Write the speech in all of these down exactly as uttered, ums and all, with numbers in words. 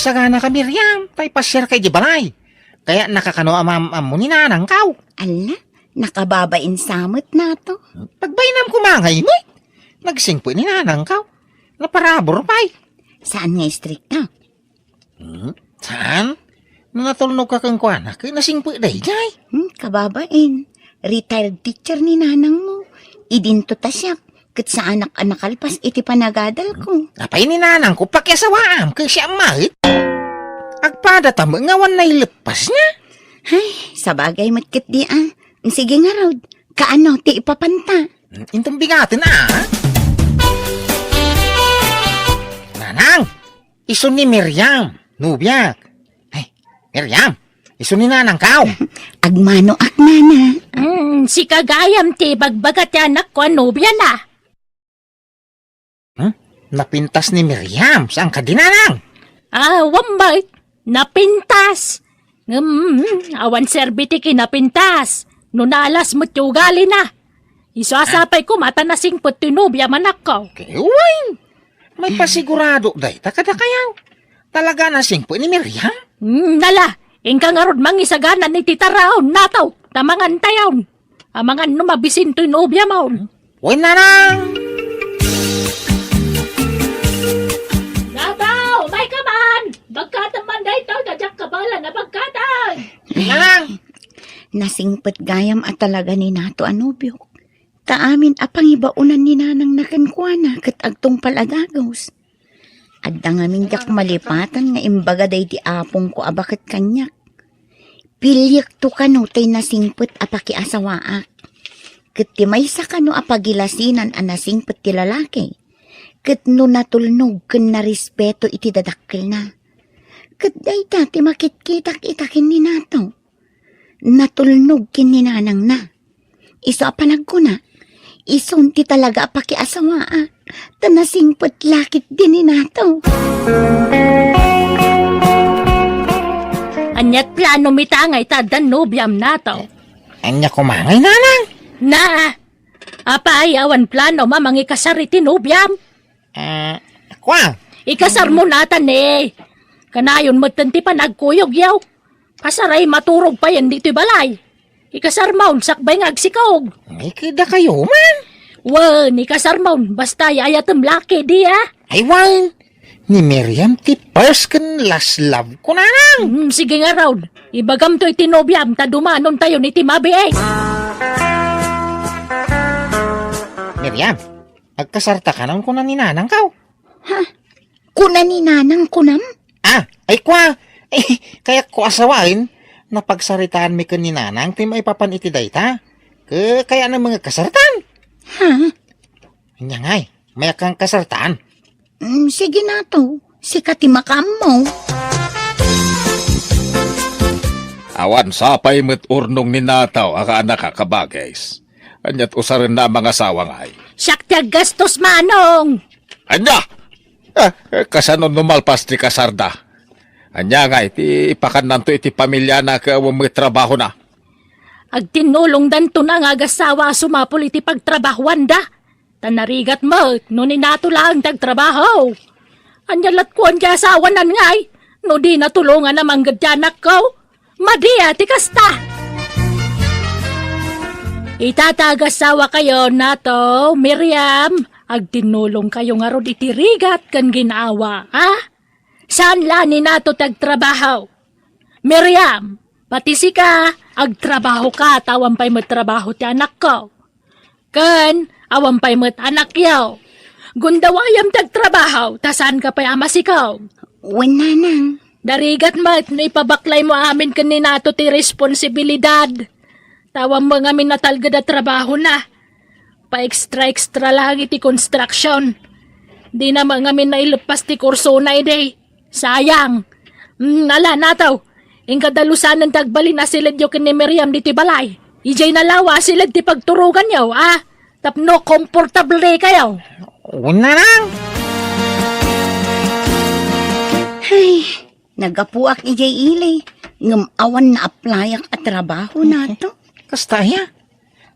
Sagana ka, Miriam, ta ipasiarka idiay balay. Kayatnaka kano a maam-ammo ni nanangkaw. Ala, nakababain sa met, Nato. Pagbainam koma ngay met. Nagsingpet ni nanangkaw. Naparabur pay. Saan nga istrikta? Hmm? Saan? No natulnogka kenkuana, ket nasingpet daydiay. Hmm, kababain. Retired teacher ni nanangmo. Idinto ta siak, ket saanak a nakalpas iti panagadalko. Apay ni nanangko, pakiasawaam, ket siak met. Agpada ta met nga awan naileppasna. Ay, sabagay met ketdi a. Sige ngarud, kaano ti ipapanta? Hmm, inton bigaten a. Nanang! Isu ni Miriam, nobiak. Ay, Miriam, isu ni nanangkaw. Agmanoak, nana. Hmm, sika gayam ti ibagbaga ti anakko a nobiana. Hmm? Napintas ni Miriam, saan kadi, nanang? Ah, awan met. Napintas. Ngem, awan serbi ti kinapintas. No naalas met ti ugalina. Isu a sapay koma ta nasingpet ti nobiam, anakko. Ket wen, maipasigurado dayta kadakayo. Talaga nasingpet ni Miriam? Hmm, ala, inka ngarud mangisagana iti taraon, Nato, ta mangantayon. Amangan no mabisin toy nobiam. Wen, nanang! Nato, umayka man! Bagkatem man daytoy, ta diak kabaelan a bagkaten! Nanang! Nasingpet gayam a talaga ni Nato a nobiok. Ta amin a pangibaonan ni nanangna kenkuana ket agtungpal a dagus. Adda ngamin diak malipatan nga imbaga daydi apongko a baket kaniak. Piliekto kano tay nasingpet a pakiasawaak. Ket ti maysa kano a pagilasinan a nasingpet ti lalaki, ket no natulnog ken narespeto iti dadakkelna. Ket dayta ti makitkitak ita ken ni Nato. Natulnog ken ni nanangna. Isu a panagkuna, isun ti talaga a pakiasawaak, ta nasingpet la ketdi ni Nato. Ania ti planom ita nga ita addan nobiam, Nato? Ania koma ngay, nanang? Na, apay, awan planom a mangikasar iti nobiam? Ah, kua? Ikasarmo natan, eh. Kanayon metten ti panagkuyogyo. Kasaray maturog payen ditoy balay. Ikasarmon, sakbay nga agsikaog. Ay, kadakayo man. Wen, ikasarmon, basta ay-ayatem la ketdi, ah. Ay, wen. Ni Miriam ti first ken last love ko, nanang. Hmm, sige ngarud. Ibagamto iti nobiam, ta dumanontayon iti mabiit. Miriam, agkasarta kano, kuna ni nanangko. Ha? Kuna ni nanang, kunam? Ah, ay kua, eh, kayatko a sawen, napagsaritaanmi ken ni nanang ti maipapan iti dayta. Ke, kayatna nga agkasartan. Ha? Ania ngay, mayakkan kasartan? Mm, sige Nato, sika ti makaammo. Awan sapay met urnong ni Nato a kaanak a kabages. Aniat usarenna a mangasawa ngay? Siak ti aggastos, Manong! Ania? Ah, eh, kasano no malpas ti kasarda? Ania ngay ti ipakannanto iti pamiliana ket awan met trabahona? Agtinnulongdanto na nga agassawa a sumapul iti pagtrabahoanda. Ta narigat met no ni Nato laeng ti agtrabaho. Ania latkuan ti asawanan ngay no dina tulongan a mangged ti anakko? Madi a ti kasta! Ita ta agasawa kayo, Nato, Miriam, agtinnulong kayo ngarud iti rigat ken ginawa, ha? Saan la ni Nato ti agtrabaho? Miriam, pati sika, agtrabaho ka, ta awan pay met trabaho ti anakko. Ken, awan pay met anakyo. Gundawayam ti agtrabaho, ta saan ka pay a masikog. Wen, nanang. Narigat met no ipabaklaymo amin ken ni Nato ti responsibilidad. Ta awan met ngamin natalged a trabahona. Pa-extra-extra lang iti construction. Dina met ngamin naileppas ti kursona idi. Sayang. Mm, ala, Nato. Inka dalusanen ti agbalin a siledyo ken ni Miriam ditoy balay. Idiay nalawa a siled ti pagturoganyo, a? Tapno komportable kayo. Una lang. Ay, nagapuak idiay ili. Ngem awan naaplayak a trabaho, Nato. Kasta aya?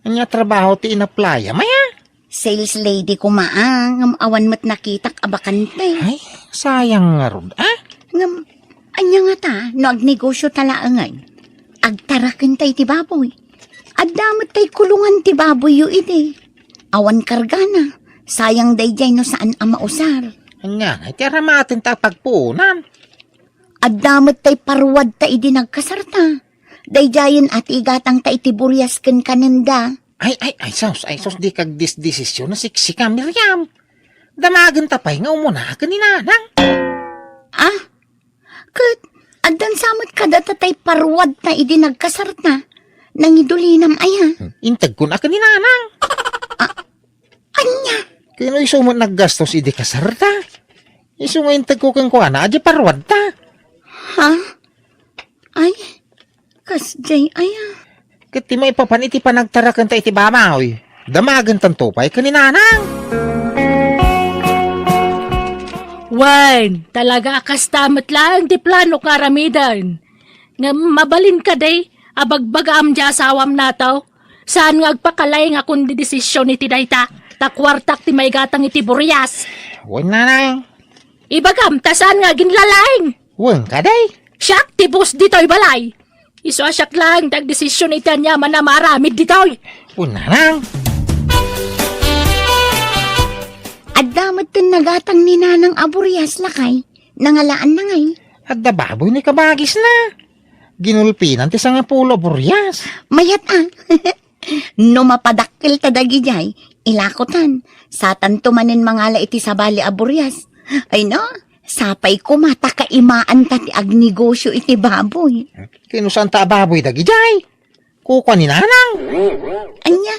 Ania trabaho ti inaplayam aya? Sales lady koma, a, ngem awan met nakitak a bakante. Ay, sayang ngarud, a? Ngem, Ania ngata no agnegosio ta laengen? Agtarakenta iti baboy. Adda met tay kulongan ti baboyyo idi. Awan kargana. Sayang daydiay no saan a mausar. Ania nga iti aramatenta a pagpuonan? Adda met tay paruadta idi nagkasarta. Daydiayen a ti igatangta iti burias ken kanenda. Ay, ay, ay, sus, ay, sus, dika agdesdesisyon a siksika, Miriam. Damagenta pay nga umuna ken ni Nanang. Ah? Ket addan sa met kadata tay paruadta idi nagkasarta. Nangidulinam aya? Hmm, integkon a ken ni Nanang. Ah, ania? Ken no isu met naggastos idi kasarta. Isu nga integko kenkuana, adi paruadta. Ha? Ay, kasdiay aya. Ket ti maipapan iti panagtarakenta iti baboy, damagentanto pay ken ni Nanang. Wen, talaga a kasta met laeng ti planok nga aramiden. Ngem mabalin kadi a bagbagaam ti asawam, Nato? Saan nga agpakalaing a kondidesisyon iti dayta, ta kuartak ti maigatang iti burias. Wen, Nanang. Ibagam ta saan nga aginlalaing. Wen kadi? Siak ti boss ditoy balay. Isu a siak laeng ti agdesisyon iti aniaman a maaramid ditoy. Wen, Nanang. Adda met ti nagatang ni Nanang a burias, lakay. Nangalaanna ngay? Adda baboy ni kabagisna. Ginulpinan ti sangapulo a burias. Mayat a. No mapadakkelta dagidiay, ilakotan. Satanto manen mangala iti sabali a burias. Ay no, sapay koma ta kaimaanta ti agnegosio iti baboy. Ken no saanta a baboy dagidiay? Kukua ni Nanang. Ania?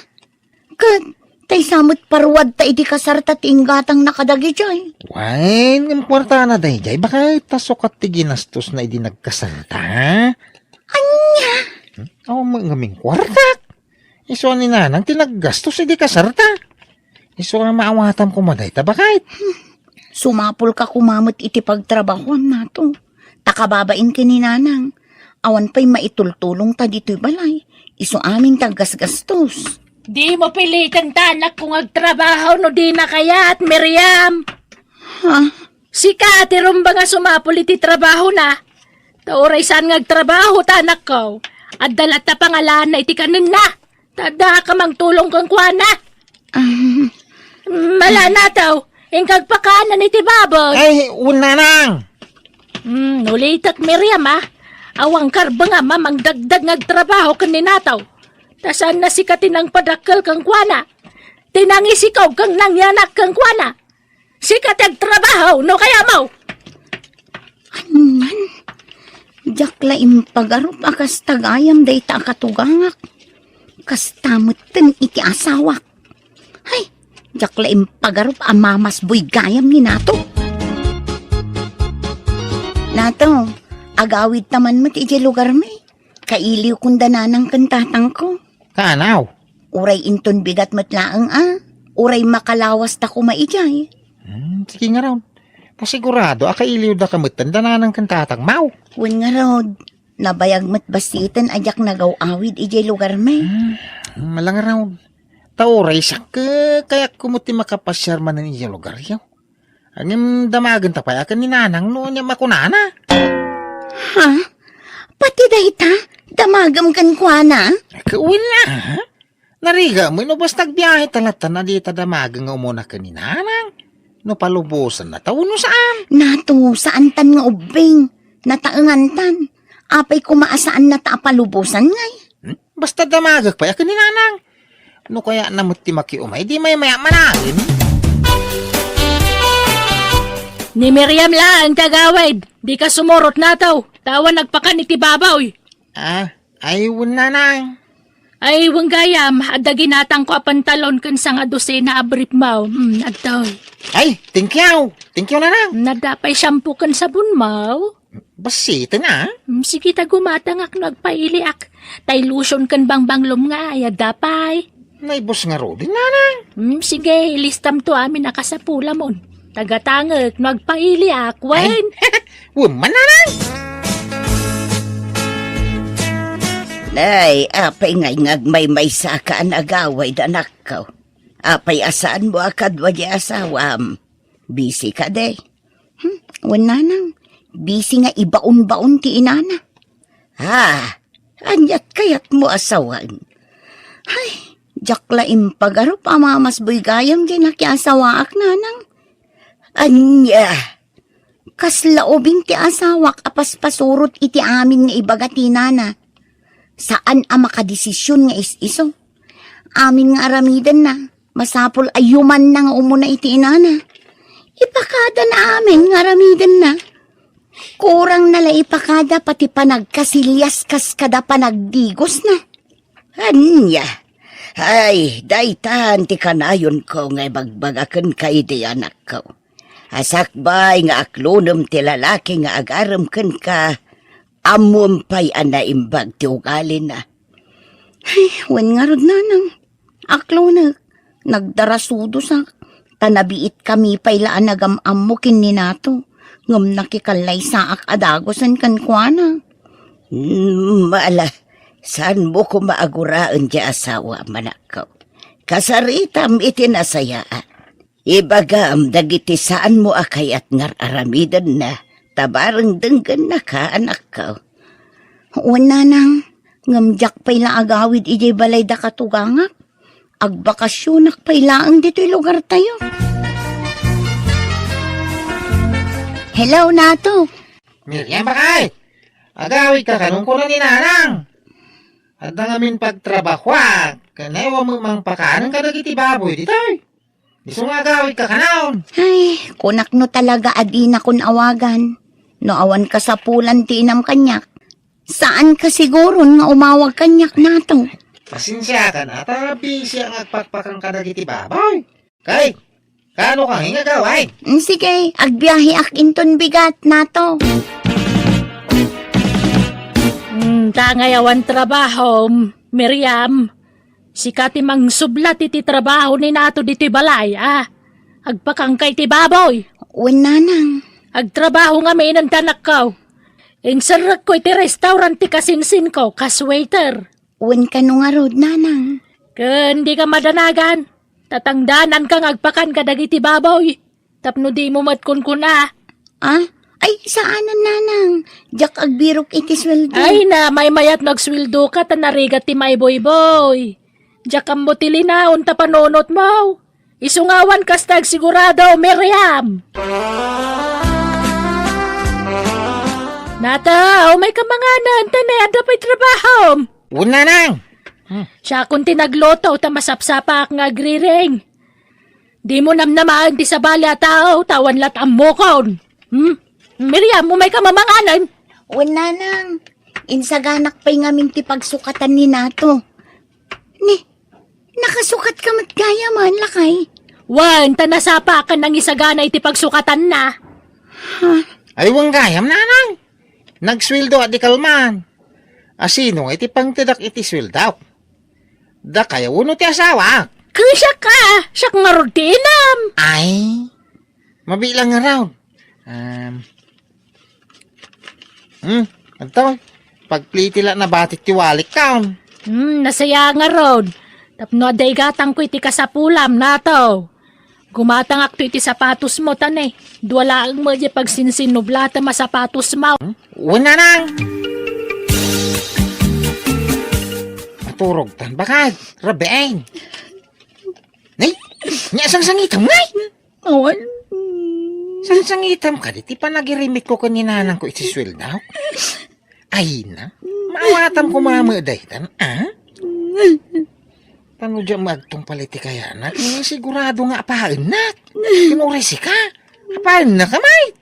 Ket, tay sa met paruadta idi kasarta ti inggatangna kadagidiay. Wen, ngem kuartana daydiay, baket ta sukat ti ginastosna idi nagkasarta. Ania? Hmm? Awan met ngamin kuartak. Isu a ni Nanang ti naggastos idi kasarta. Isu a maawatam koma dayta, baket. Sumapulka koma met iti pagtrabahuam, Nato. Ta kababain ken ni Nanang, awan pay maitultulongta ditoy balay. Isu amin ti aggasgastos. Dimo piliten ti anakko nga agtrabaho no dina kayat, Miriam. Ha? Sika ti rumbeng a sumapul iti trabahona. Ta uray saan nga agtrabaho ti anakko, adda latta pangalaanna iti kanenna. Ta adda ka mangtulong kenkuana. Ah. Malana, Nato, inka agpakaanna iti baboy. Ay, wen, Nanang. Hmm, ulitek, Miriam, a. Awan karbengam a mangdagdag nga agtrabaho ken ni Nato. Ta saanna sika ti nangpadakkel kenkuana. Ti nangisikob ken nangianak kenkuana. Sika ti agtrabaho, no kayatmo. Anan, diak la impagarup a kasta gayam dayta a katugangak. Kasta metten iti asawak. Hay, diak la impagarup a mamasboy gayam ni Nato. Nato, agawidta man met idiay lugarmi. Kailiwkon da nanang ken tatangko. Kaanaw? Uray inton bigat met laeng a, uray makalawasta koma idiay. Hmm, sige ngarud. Ta sigurado a kailiwdaka metten da nanang ken tatangmo. Wen ngarud, nabayag met bassiten a diak nagaw-awid idiay lugarmi. Hmm, ala ngarud. Ta uray sakkekkayatko met ti makapasiar manen idiay lugaryo. Ngem damagenta pay a ken ni nanang no ania makunana. Ha? Pati dayta, damagem kenkuana? Ket wen a. Narigat met no basta agbiahe ta latta a dita damagen nga umuna ken ni nanang. No palubosanna ta wenno saan. Nato, saantan nga ubbing. Nataengantan. Apay koma a saanna ta a palubosan ngay? Hmm? Basta damagek pay a ken ni nanang. No kayatna met ti makiumay, di maymay-at managen. Ni Miriam laeng ti agawid. Dika sumurot, Nato. Ta awan agpakan iti baboy. Ah, ay, wen nanang. Ay, wen gayam, adda ginatangko a pantalon ken sangadosena a briefmo. Hmm, adtoy. Ay, thank you. Thank you, nanang. Adda pay shampoo ken sabonmo? Bassiten a. Hmm, sige ta gumatangak no agpailiak. Tay lotion ken bangbanglom nga ay adda pay. Naibus ngaruden, nanang. Hmm, sige, ilistamto amin a kasapulamon. Tagatangek no agpailiak, wen. Ay, wen man, nanang. Nay, apay ngay nga agmaymaysaka a nagawid, anakko? Apay a saanmo a kadua di asawam? Busy kadi? Hmm, wen nanang, Bisi nga ibaon-baon ti inana. Ah, aniat kayatmo a sawen? Ay, diak la impagarup a mamasboy gayam diay nakiasawaak, nanang. Ania? Kasla ubing ti asawak a paspasurot iti amin nga ibaga ti nana. Saan a makadesision nga is-isu. Amin nga aramidenna, masapul a yumanna nga umuna iti inana. Ipakadana amin nga aramidenna. Kurangna la ipakada pati panagkasilias kas kada panagdigosna. Ania? Ay, daytan ti kanayonko nga ibagbaga kenka idi, anakko. A sakbay nga aklonem ti lalaki nga agarem kenka, ammom pay a naimbag ti ugalina. Ay, wen ngarud, nanang. Aklonek, nagdarasudosak, ta nabiitkami pay la a nagam-ammo ken ni Nato, ngem nakikallaysaak a dagusen kenkuana. Mm, ala, saanmo koma a guraen ti asawa, manakko. Kasaritam iti nasayaat. Ibagam dagiti saanmo a kayat nga ar-aramidenna, ta bareng denggennaka, anakko. Wen, nanang, ngem diak pay la agawid idiay balay da katugangak. Agbakasionak pay laeng ditoy lugartayo. Hello, Nato. Miriam, bakay! Agawidka kanon, kuna ni Nanang. Adda ngamin pagtrabahoak, ken awan met mangpakanen kadagiti baboy ditoy. Isu nga agawidka kanon. Ay, kunak no talaga a dinakon awagan. No awan kasapulan ti inam kaniak, saanka siguron nga umawag kaniak, Nato. Pasensiakan a ta bisiak nga agpakpakan kadagiti baboy. Kay, kaano ka nga agawid? Mm, sige, agbiaheak inton bigat, Nato. Mm, ta ngay awan trabahom, Miriam. Sika ti mangsublat iti trabaho ni Nato ditoy balay, a? Agpakanka iti baboy. Wen, nanang. Agtrabaho ngamin, anakko. Inserrekko iti restaurant ti kasinsinko, kas waiter. Wen, kano ngarud, nanang? Ken dika madanagan. Tatangdananka nga agpakan kadagiti baboy. Tapno dimo met kunkuna. Ah? Ay, saanen, nanang. Diak agbirok iti sueldo. Ay na, maymayat no agsueldoka ta narigat ti maibuybuy. Diak ammo ti linaon ta panunotmo. Isu nga awan kasta agsigurado, Miriam. Nato, umayka manganen, ta ne, adda pay trabahom. Wen, nanang. Hmm. Siakon ti nagluto, ta masapsapaak nga agriring. Dimo namnamaen ti sabali a tao, ta awan la't ammokon. Hmm? Miriam, umayka manganen. Wen, nanang. Insaganak pay ngamin ti pagsukatan ni Nato. Ni, nakasukatka met gayam, lakay? Wen, ta nasapaakan nangisagana iti pagsukatanna. Ha? Ay, wen gayam, nanang. Nagsueldo a di kalman. A sino nga iti pangtedak iti sueldok? Dakayo wenno ti asawak? Ken siak a, siak ngarud ti inam. Ay, mabilang ngarud. Um, hmm, adto. Pagpliti la nabatik ti walik kaon. Hmm, nasaya ngarud. Tapno adda igatangko iti kasapulam, Nato. Gumatangakto iti sapatosmo, ta ne, dua laeng met diay pagsinsinublatem a sapatosmo. Hmm? Wen, nanang. Maturogtan, bakay. Rabiin. Nay, nia sangsangitam, nay. Awan. Sangsangitam kadi ti panagirimitko ken ni nanangko iti sueldok. Ay na, maawatam koma met daytan, a? Tano diak agtungpal iti kayanak, sigurado nga apaennak. Ken uray sika, apaennak a met.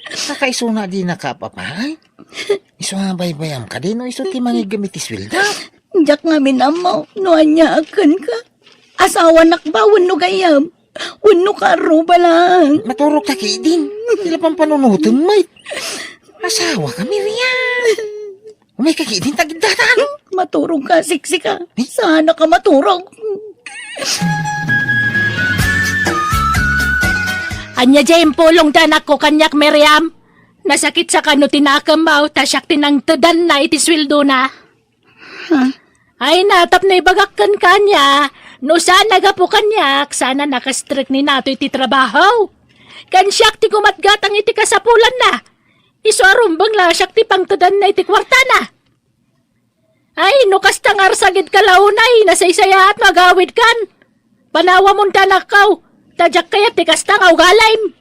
Kakaisuna a dinaka apapaen. Isu a baybayam kadi no isu ti mangiggem iti sueldo. Diak ngamin ammo no ania a kenka. Asawanak ba wenno gayyem? Wenno karruba lang? Maturogka ketdin. Ti la pampanunotem met. Asawaka, Miriam. Umayka ketdin ta giddatan. Maturogka, siksika. Eh? Saanaka maturog. Ania diay impulong ti anakko kaniak, Miriam? Nasakitsa kano ti nakemmo, ta siak ti nangtedanna iti sueldona? Ha? Ay na, tapno ibagak kenka ania, no saan a gapu kaniak, saan a nakastrek ni Nato iti trabaho. Ken siak ti gumatgatang iti kasapulanna. Isu a rumbeng la siak ti pangtedanna iti kuartana. Ay, no kasta nga arsagidka la unay, nasaysayaat no agawidkan. Panawamonta, anakko. Ta diak kayat ti kasta nga ugalim.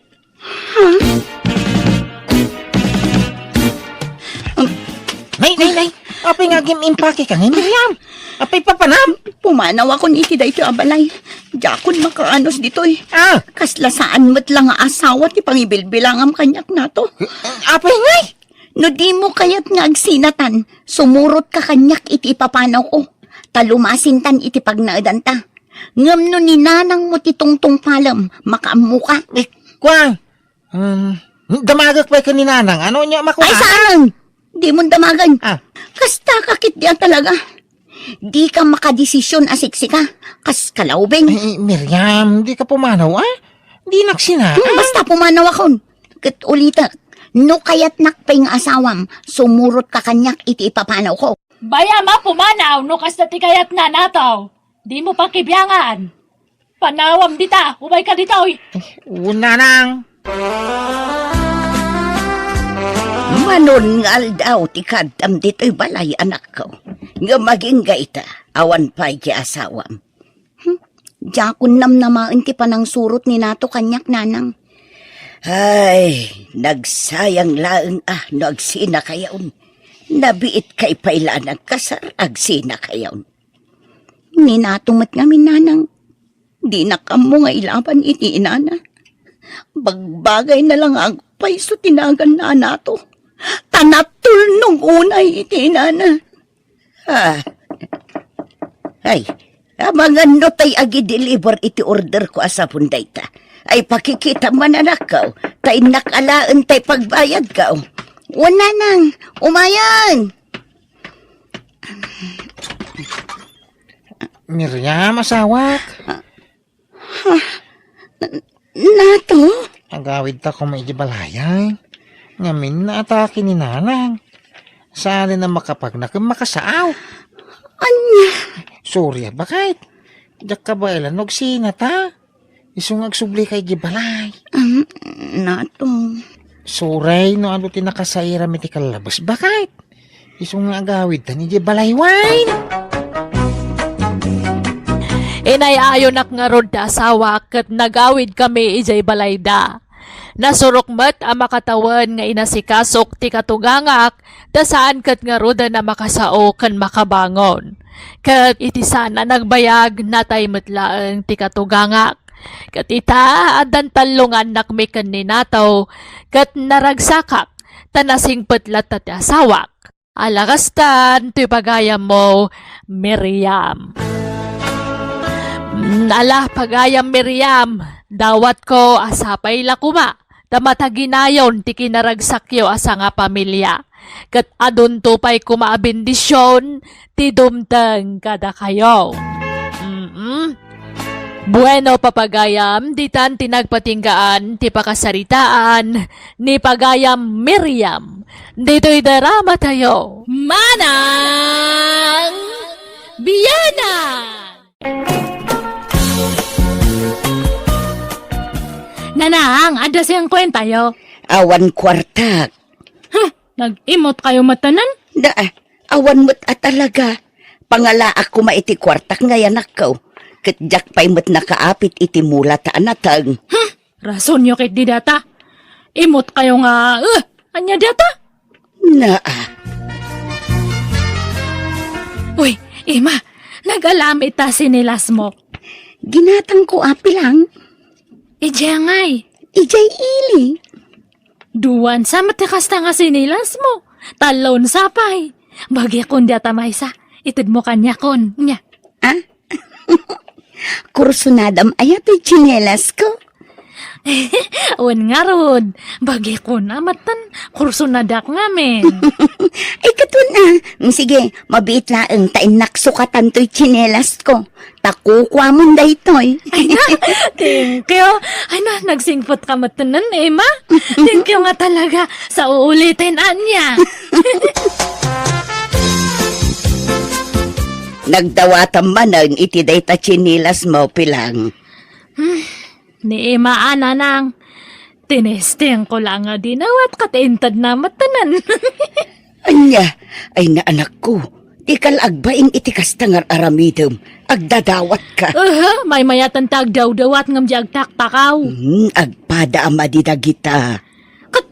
Nay, nay, nay! Apay nga agim-impake ka ngay, Miriam? Apay papanam? Pumanaw akon iti daytoy a balay. Diakon makaanus ditoy. Ah! Kasla saan met la nga asawa ti pangibilbilangam kaniak nato. Apay ngay? No dimo kayat nga agsinatan, sumurotka kaniak iti ipapanawko, ta lumasintan iti pagnaedanta. Ngem no ni nanangmo ti tungtungpalem, makaammoka. Eh, kua, um, damagek pay ken ni nanang. Ano nya makuna? Ay, saan? Dimon damagen. Ah. Kasta ka ketdi a talaga. Dika makadesisyon a siksika, kas kalaubing. Ay, Miriam, dika pumanaw, ah? Dinak sina, Hmm, ah? Basta pumanaw akon. Ket ulitek, no kayatnak pay nga asawam, sumurotka kaniak iti ipapanawko. Bayam a pumanaw no kasta ti kayatna, Nataw. Dimo pakibiangan. Panawam dita, umayka ditoy. Ay, o, nanang. Manon nga aldaw ti kaadam ditoy balay, anakko. Ngem agingga ita, awan pay ti asawam. Hmm? Diakon namnamaen ti panangsurot ni Nato kaniak, nanang. Ay, nagsayang laeng a no agsinakayon. Nabiitkay pay la a nagkasar, agsinakayon. Ni Nato met ngamin, nanang. Dinak ammo nga ilaban iti inana. Bagbagayna la nga agpayso ti naganna a Nato. Ta natulnog unay iti inana. Ah. Ay, amangan no tay agi-deliver iti orderko a sabon dayta. Ay, pakikitam man, anakko, ta innak alaen tay pagbayadko. Wen, nanang, umayen! Miriam, asawak. Ha? N-, Nato? Agawidta koma iti balay. Ngamin, naatake ni nanang. Saan a makapagna ken makasaaw. Ania? Sorry, a, baket? Diak kabaelan no agsinata. Isu nga agsublika iti balay. Um, Nato. Sorry no adu ti nakasairam iti kallabes, baket? Isu nga agawidtan idiay balay, wen. Inay-ayonak ngarud ti asawak ket nagawidkami idiay balayda. Nasurok met a makatawen nga inasikasok ti katugangak, ta saan ket ngaruden a makasao ken makabangon. Ket iti saan a nagbayag, natay met laeng ti katugangak. Ket ita, addan tallongannakmi ken ni Nato, ket naragsakak, ta nasingpet latta ti asawak. Ala kastan toy pagayammo, Miriam. Mm, ala, pagayam Miriam, dawatko a sapay la koma, ta mataginayon ti kinaragsakyo a sangapamilia, ket adunto pay koma a bendision ti dumteng kadakayo. Mm-mm. Bueno, papagayam, ditan ti nagpatinggaan ti pakasaritaan ni pagayam Miriam. Ditoy drama tayo. Manang Biana! Nanang, adda siang kuentayo. Awan kuartak. Huh, nag-imot kayo matanan? Da, awan met a talaga. Pangalaak koma iti kuartak nga yanakko. Ket diak pay met nakaapit iti mula ta anateng. Hmm, rasonyo ket di data. Imot kayo nga, eh, anya data? Naa. Uy, Ima, nagalam ita sinilasmo. Ginatangko, api lang. Idiay ngay? Idiay ili. Duan sa met ti kasta nga sinilasmo. Tallon sa pay. Bagikon diata maysa. Itedmo kaniakon. Nya. Ah? Kursunadam aya ti tsinelas ko? Wen ngarud, bagikon a matan, kursunadak ngamin. Ay, katun a. Mm, sige, mabiit laeng ta innak sukatan toy tsinelas ko. Ta kukuamon daytoy. Ay na, thank you. Ay na, nagsingpet ka matanan, Emma. Thank you nga talaga. Sa uuliten, anya. Nagdawatam manen iti dayta tsinelas mo, Pilang. Hmm, ni Emma, a, nanang. Tinesting ko lang nga dinawat ket inted na met tanan. Ania, ay na anakko, dika la agbain iti kasta nga ar-aramidem, agdadawatka. Aha, maymayatan ta agdawdawat ngem di agtaktakaw. Hmm, agpada a madi dagita. Ket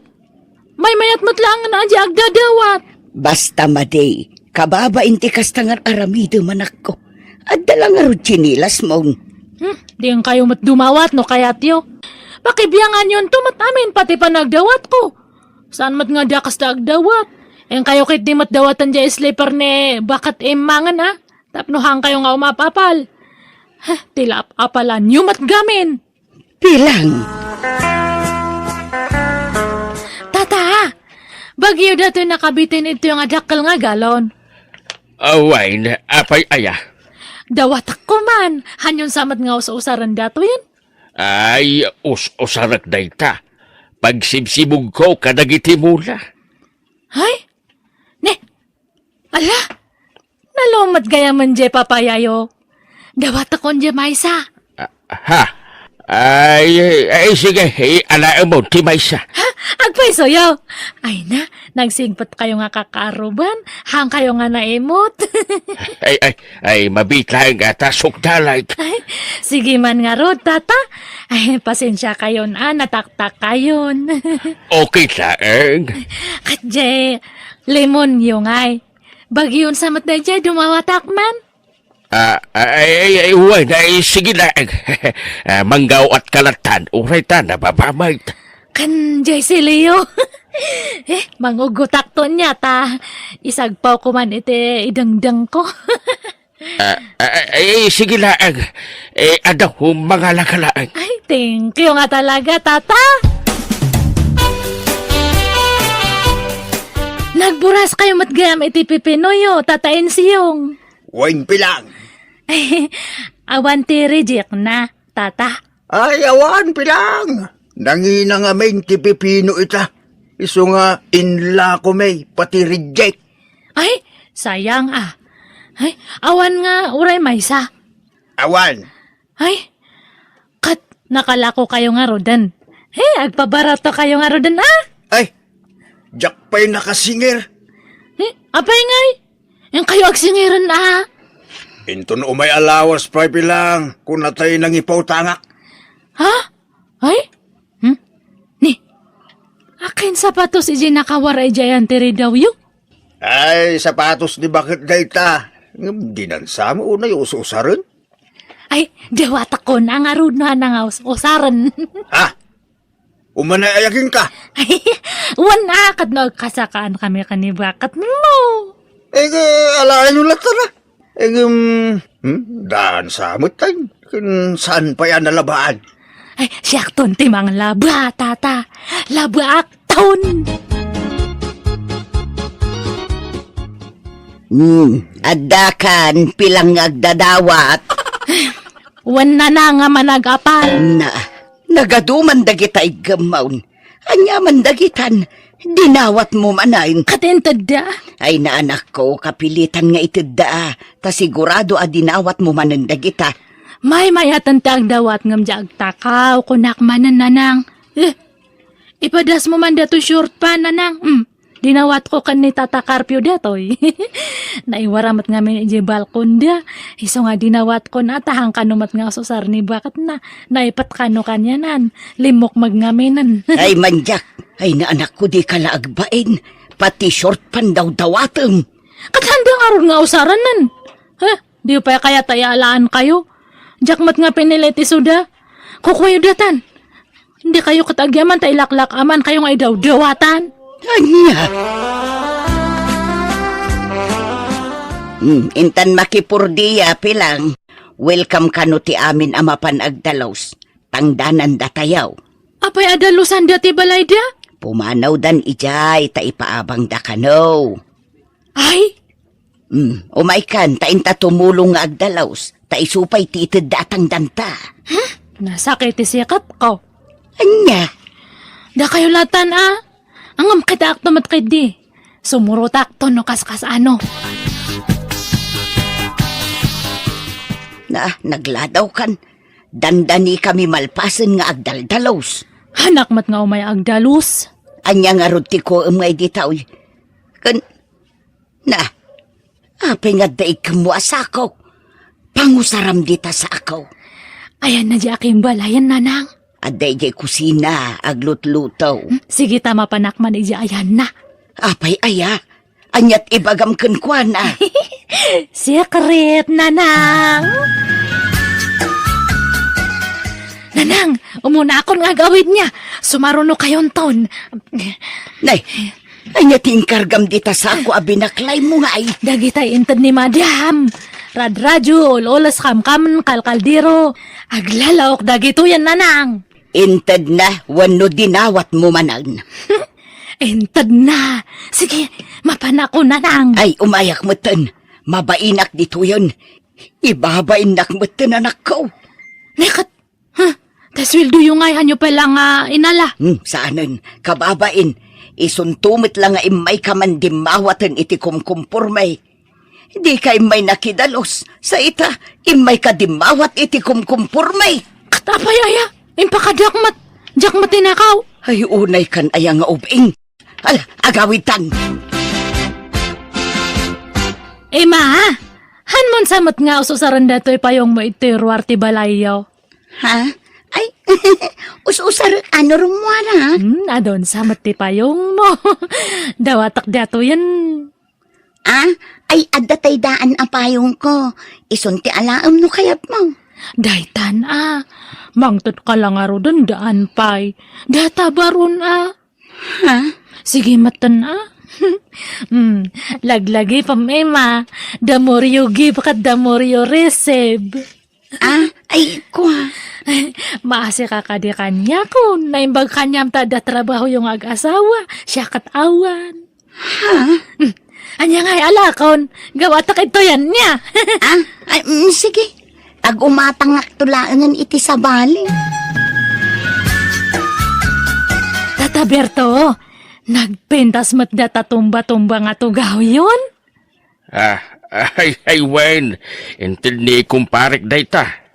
maymayat met laeng nga di agdadawat. Basta madi, kababain ti kasta nga ar-aramidem, anakko. Adda la ngarud tsinelasmo. Hmm, diin kayo met dumawat no kayatyo. Pakibianganyo to met amin pati panagdawatko. Saan met nga di kasta agdawat? Inkayo ket di met dawatan diay slipper ni Baket Immangen, a? Tapno han kayo nga umap-apal. Heh, ti la ap-apalanyo met gamin. Pilang. Tata, bagyo datoy nakabitin itoy nga dakkel nga galon. Awayen, apay aya? Dawatakko man, hanyon sa met nga us-usaren datoyen? Ay, us-usarek dayta. Pagsibsibugko kadagiti mula. Ay? Ne, ala, nalumet gayamen diay papayayo. Dawatakon diay maysa. Ah, ha? Ay, ay, sige, alaem ti maysa. Ha? Agpaysoyo? Ay na, nagsigpet kayo nga kakaaruban, han kayo nga naimot. Ay, ay, ay, mabiit laeng ta sukdalan. Ay, sige man ngarud, tata. Ay, pasensia kayon, a, nataktak kayon. Okay laeng. Ket diay limonyo ngay. Bagyon sa met daydiay, dumawatak man. Ah, ay, ay, ay, wen, ay, sige laeng. Ah, manggawat ka lattan, uray ta, nababamag. Kan diay si Leo. Eh, mangugutak to niya ta. Isagpaw ko man iti idengdeng ko. Ah, ah, ay, ay, sige laeng. Eh, adaw, mangala ka laeng. Ay, thank you nga talaga, tata. Nagburas kayo met gayam iti pipinoyo, Tata Ensyong. Wen, Pilang. Awan ti reject na, tata. Ay, awan, Pilang. Nangina ngamin ti pipino ita. Isu nga inlako mi pati reject. Ay, sayang, a. Ay, awan nga uray maysa. Awan. Ay, ket nakalako kayo ngaruden. He, agpabarato kayo ngaruden, a? Ay, diak pay nakasingir. He, apay ngay? Inkayo agsingiren, a? Inton umay a lawas pay, Pilang, kunatay nangipawtangak. Ha? Ay? Hmm? Ni, akin sapatos iti nakawaray diay antiridawyo? Ay, sapatos ni Baket dayta. Ngem dinan sa met unay us-usaren? Ay, dawatakon a ngarud no hanna nga us-usaren. Ha? Umanay ayaginka? Ay, wen a, ket no agkasakaan kami ken ni Baket mo. Eh, alaenyo latta na. Eh, um, hmm, daan sa met, ay, ken saan pay a nalabaan? Ay, siakton ti manglaba, tata. Labaakton. Hmm, adda kan, Pilang nga agdadawat. Wen, nanang nga managapal. Na, nagaduman dagita iggemmaon. Ania man dagitan, dinawatmo manen. Ket intedda? Ay, na anakko, kapilitan nga itedda, a, ta sigurado a dinawatmo manen dagita. Maymayaten ti agdawat ngem di agtakaw, kunak manen, nanang. Eh, ipadasmo man datoy short pan, nanang. Hmm. Dinawatko ken ni Tata Carpio datoy. Naiwara met ngamin idiay balkonda. Isu nga dinawatko na, ta han kano met nga ususar ni Baket na. Naipet kano kanianan. Limmukmeg ngaminen. Ay, mandiak. Ay, na anakko, dika la agbain. Pati short pan dawdawatem. Ket handa ngarud nga usaranen. Ha? Di pay kayat a ialaankayo? Diak met nga pinilit isuda. Kukuayo datan. Dikayo ket agyaman ta ilaklak-amankayo nga idawdawatan. Ania? Hmm, intan makipurdia, Pilang. Welcome kano ti amin a mapan agdalus. Tangdanan datayaw. Apay a dalusan dati balayda? Pumanawdan idiay ta ipaabangda kano. Ay, Hmm, umaykan, ta inta tumulong nga agdalus, ta isu pay ti itedda a tangdanta. Hmm? Nasakit ti sikapko. Ania? Dakayo latan, a? Ngem kitaakto met ketdi. Sumurotakto no kaskas-ano. Na, nagladawkan. Dandanikami malpasen nga agdaldalus. Hanak met nga umay agdalus. Ania ngarud ti kuem nga idi tawi? Ken, na, apay nga adda ikkemmo a sako? Pangusaram dita sako. Ayanna di akimbalayan, nanang. Adda idiay kusina, aglutluto. Hmm, sige ta mapanak man idiay ayanna. Apay aya? Aniat ibagam kenkuana? Secret, nanang. Nanang, umunakon nga agawid niya. Sumaruno kayonton. Nay, ania ti inkargam dita sako a binaklaymo ngay? Dagitay inted ni Madam. Radradio, ul-ules, kamkam, kalkaldero. Aglalaok dagitoyen, nanang. Intedna wenno dinawatmo manen? Intedna. Sige, mapanakon, nanang. Ay, umayak metten. Mabainak ditoyen. Ibabainnak metten, anakko. Neket, ha? Ta sueldoyo ngay, hanyo pay la nga inala. Hmm, saanen. Kababain, isunto met la nga immayka man dimmawaten iti kumkumporme. Dika immay nakidalus, sa ita, immayka dimmawat iti kumkumporme. Ket apay aya? Impakadiak met, diak met tinakaw. Ay, unay kan aya nga ubing. Ala, agawidtan. Ima, han mon sa met nga us-usaren datoy payongmo iti ruar ti balayyo? Ha? Ay, us-usar, ano rummuara? Hmm, adun sa met ti payongmo. Dawatek datoyen. Ah, ay, adda tay daan a payongko. Isun ti alaem no kayatmo. Daytan, a. Mangted ka la ngaruden daan pay. Data baron, a. Ha? Sige, metten, a. Hmm, laglagi pem, Ima. The more you give, ket the more you receive. Ah, ay, kua. Maasi ka kadi kaniakon. Naimbag kaniam ta adda trabahoyo nga ag-asawa. Siak ket awan. Ha? Hmm. Ania ngay alakon? Gawatek itoyen niya. Ah, ay, mm, sige. Tag-umatangakto laengen iti sabali. Tata Berto, nagpintas met data tumba-tumba nga tugawyon? Ah, ay, ay, wen, inted ni kumparek dayta.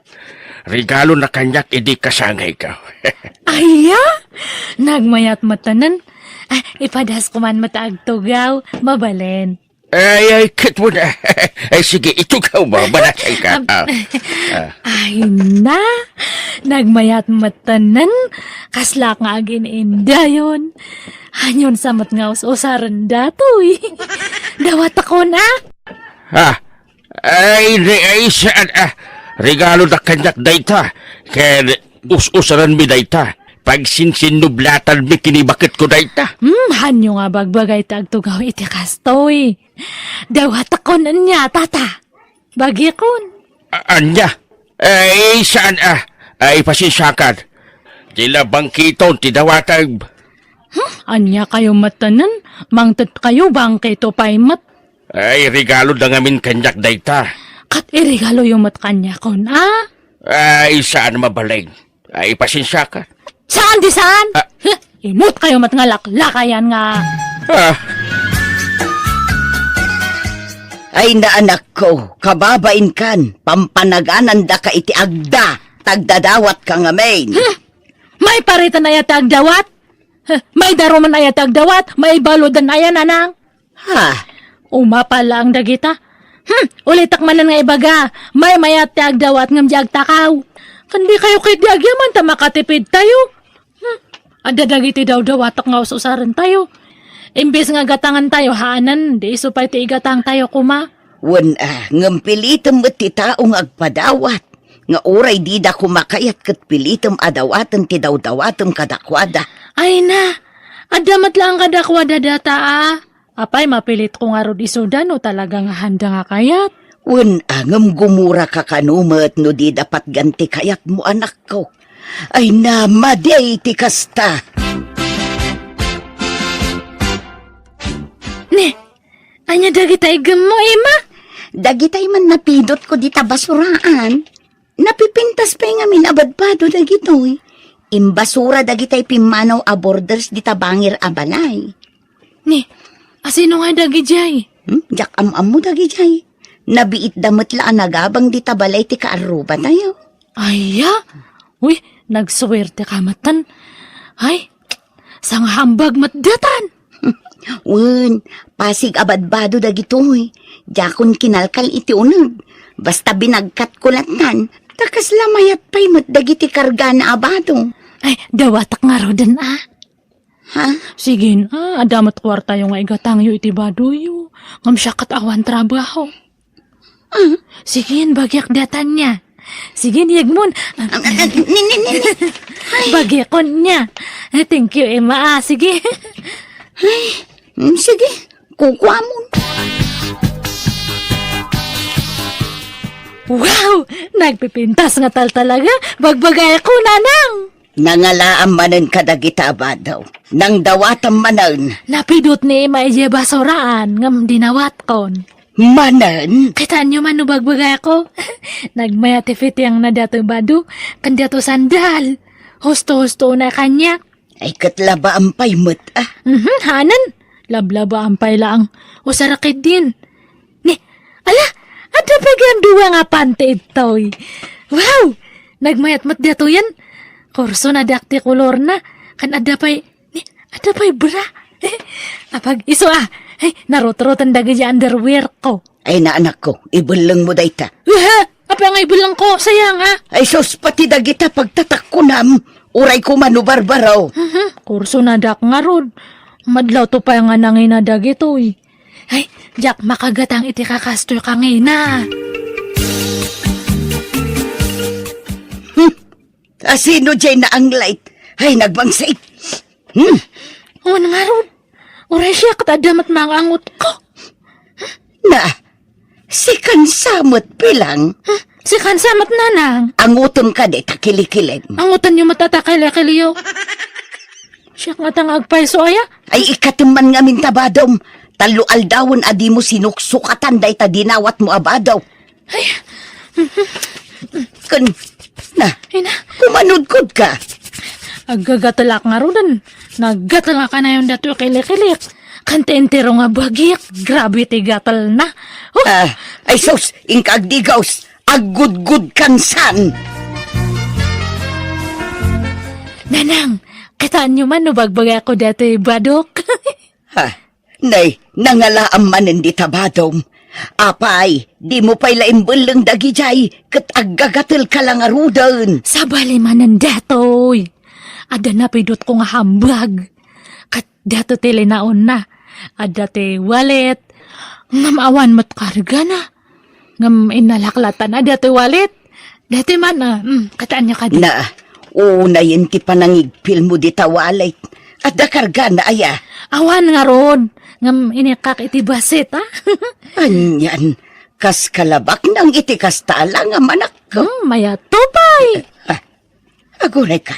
Regalona kaniak idi kasangayko. Aya? Nagmayat metten. Ah, ipadasko man met agtugaw, mabalin. Ay, ay, ket wen. Ay, sige, itugaw mo, manasayka. Am, ah. Ah. Ay na, nagmayat metten. Kaslak nga agin-indayon. Hanyon sa met nga us-usaren datoy. Dawatekon, a. Ha? Ay, di, ay, saan, a. Regaloda kaniak dayta. Ken us-usarenmi dayta. Pagsinsinnublatanmi ken ni baketko dayta. Hmm, hanyo nga bagbagay ti agtugaw iti kastoy. Dawatekon ania, tata. Bagikon. A-, ania? Ay, saan, a. Ay, pasensiakan. Di la bangketon ti dawatem. Hmm, ania kayo metten? Mangted kayo, bangketo pay met. Ay, regaloda ngamin kaniak dayta. Ket iregaloyo met kaniakon, a? Ay, saan mabalin. Ay, pasensiakan. Saan di saan? Ah. Huh, imut kayo met nga laklakayan nga. Ah. Ay, naanakko, kababainkan, pampanaganandaka iti agda, tagdadawatka ngamin. Hmm. Maipariten aya ti agdawat? Huh, maidarumen aya ti agdawat? Maibaludan aya, nanang? Ha? Umapal laeng dagita. Hmm, ulitek manen nga ibaga, maymayat ti agdawat ngem di agtakaw. Ken di kayo ketdi agyaman ta makatipid tayo. Hmm, adda dagiti dawdawatek nga us-usaren tayo. Imbes nga gatangan tayo, haanen, di isu pay ti igatang tayo koma. Wen, a, ngem pilitem met ti tao nga agpadawat, nga uray dida koma kayat ket pilitem a dawaten ti dawdawatem kadakuada. Ay na, adda met laeng kadakuada data, a. Apay, mapilitko ngarud isuda no talaga nga handa nga kayat? Wen, a, ngem gumuraka kano met no dida patgan ti kayatmo, anakko. Ay na, madi ti kasta. Ne, ania dagita iggemmo, Ima? Dagitay man napidotko dita basuraan. Napipintas pay ngamin a badbado dagitoy. Imbasura dagitay pimmanaw a borders dita bangir a balay. Ni, asino nga dagidiay? Hmm? Diak am-ammo dagidiay. Nabiitda met la a nagabang dita balay ti kaarrubatayo. Aya? Uy, nagsuwerte ka metten. Ay, sangahambag met datan. Wen, pasig a badbado dagitoy. Diakon kinalkal iti uneg. Basta binagkatko lattan, ta kasla mayat pay met dagiti kargana a bado. Ay, dawatak ngaruden a. Ha? Sige, ah, adda met kuartayo nga igatangyo iti badoyo. Ngem siak ket awan trabaho. Ah. Sige, bagiak datan nia. Sige, yegmon. Ah, ah, ah, ni, ni, ni, ni. Ay. Bagiakon nia. Eh, thank you, Emma. Ah, sige. Ay, mm, sige. Kukuamon. Wow! Nagpipintas nga tal talaga. Bagbagayko, Nanang. Nangalaam manen kadagita a bado. Nangdawatam manen. Napidot ni Emma idiay basuraan, ngem dinawatkon. Manen? Kitaenyo man no bagbagayko? Nagmayat ti fitiangna datoy bado, ken datoy sandal. Husto-husto na kaniak. Ay, ket labaam pay met, ah. Mhm, hanen. Lablabaan pay laeng. Usara ketdin. Ni, ala, adda pay gayam dua nga panti ditoy. Wow! Nagmayat met datoyen. Kurso na diak ti kolorna. Ken adda pay, ni, adda pay bra. Apag-isu a. Ay, narutroten dagiti underwear ko. Ay, naanakko, ibellengmo dayta. Aha! Apay nga ibellengko? Sayang a. Ay, sus, pati dagita pagtatakkunam. Uray koma no barbaro. Mhm, kurso na diak ngarud. Madlawto pay nga nangina dagitoy. Ay, diak makagatang iti kakastoy kangina. Hmm. Asino diay naanglait? Ay, nagbangsit. Hmm. Awan ngarud. Uray siak ket adda met mangangot ko. Na, sikan sa met bilang. Hmm, sikan sa met, Nanang. Angutem kadi ta kilikilem. Angutenyo met ta kilikilyo. Siak ngata nga agpayso aya? Ay, ikatem man ngamin ta badom. Tallo aldawen a dimo sinuksukatan dayta dinawatmo a bado. Ay. Ken, na, Ina. Kumanudkod ka. Aggagatelak ngaruden. Naggatel nga kanayon datoy kilikilik. Ken ti entero nga bagiak. Grabe ti gatelna. Oh. Ah, ay sus, inka agdigaws. Aggudgud kan san. Nanang, kitaenyo man no bagbagayko datoy badok. Ha? Nay, nangalaam manen dita badom. Apay, dimo pay la imbelleng dagidiay ket aggagatelka la ngaruden. Sabali manen datoy. Adda napidotko nga hambag. Ket datoy ti linaonna. Adda ti wallet. Ngem awan met kargana. Ngem innalak lattan a datoy wallet. Datoy man, ah, mm, kitaenyo kadi. Na, unayen ti panangigpilmo dita wallet. Adda kargana aya? Awan ngarud. Ngem inikkak iti bassit, ah. Anian, kas kalabaknang iti kasta a langam, anakko. Hmm, mayat to pay. Ah, aguray ka.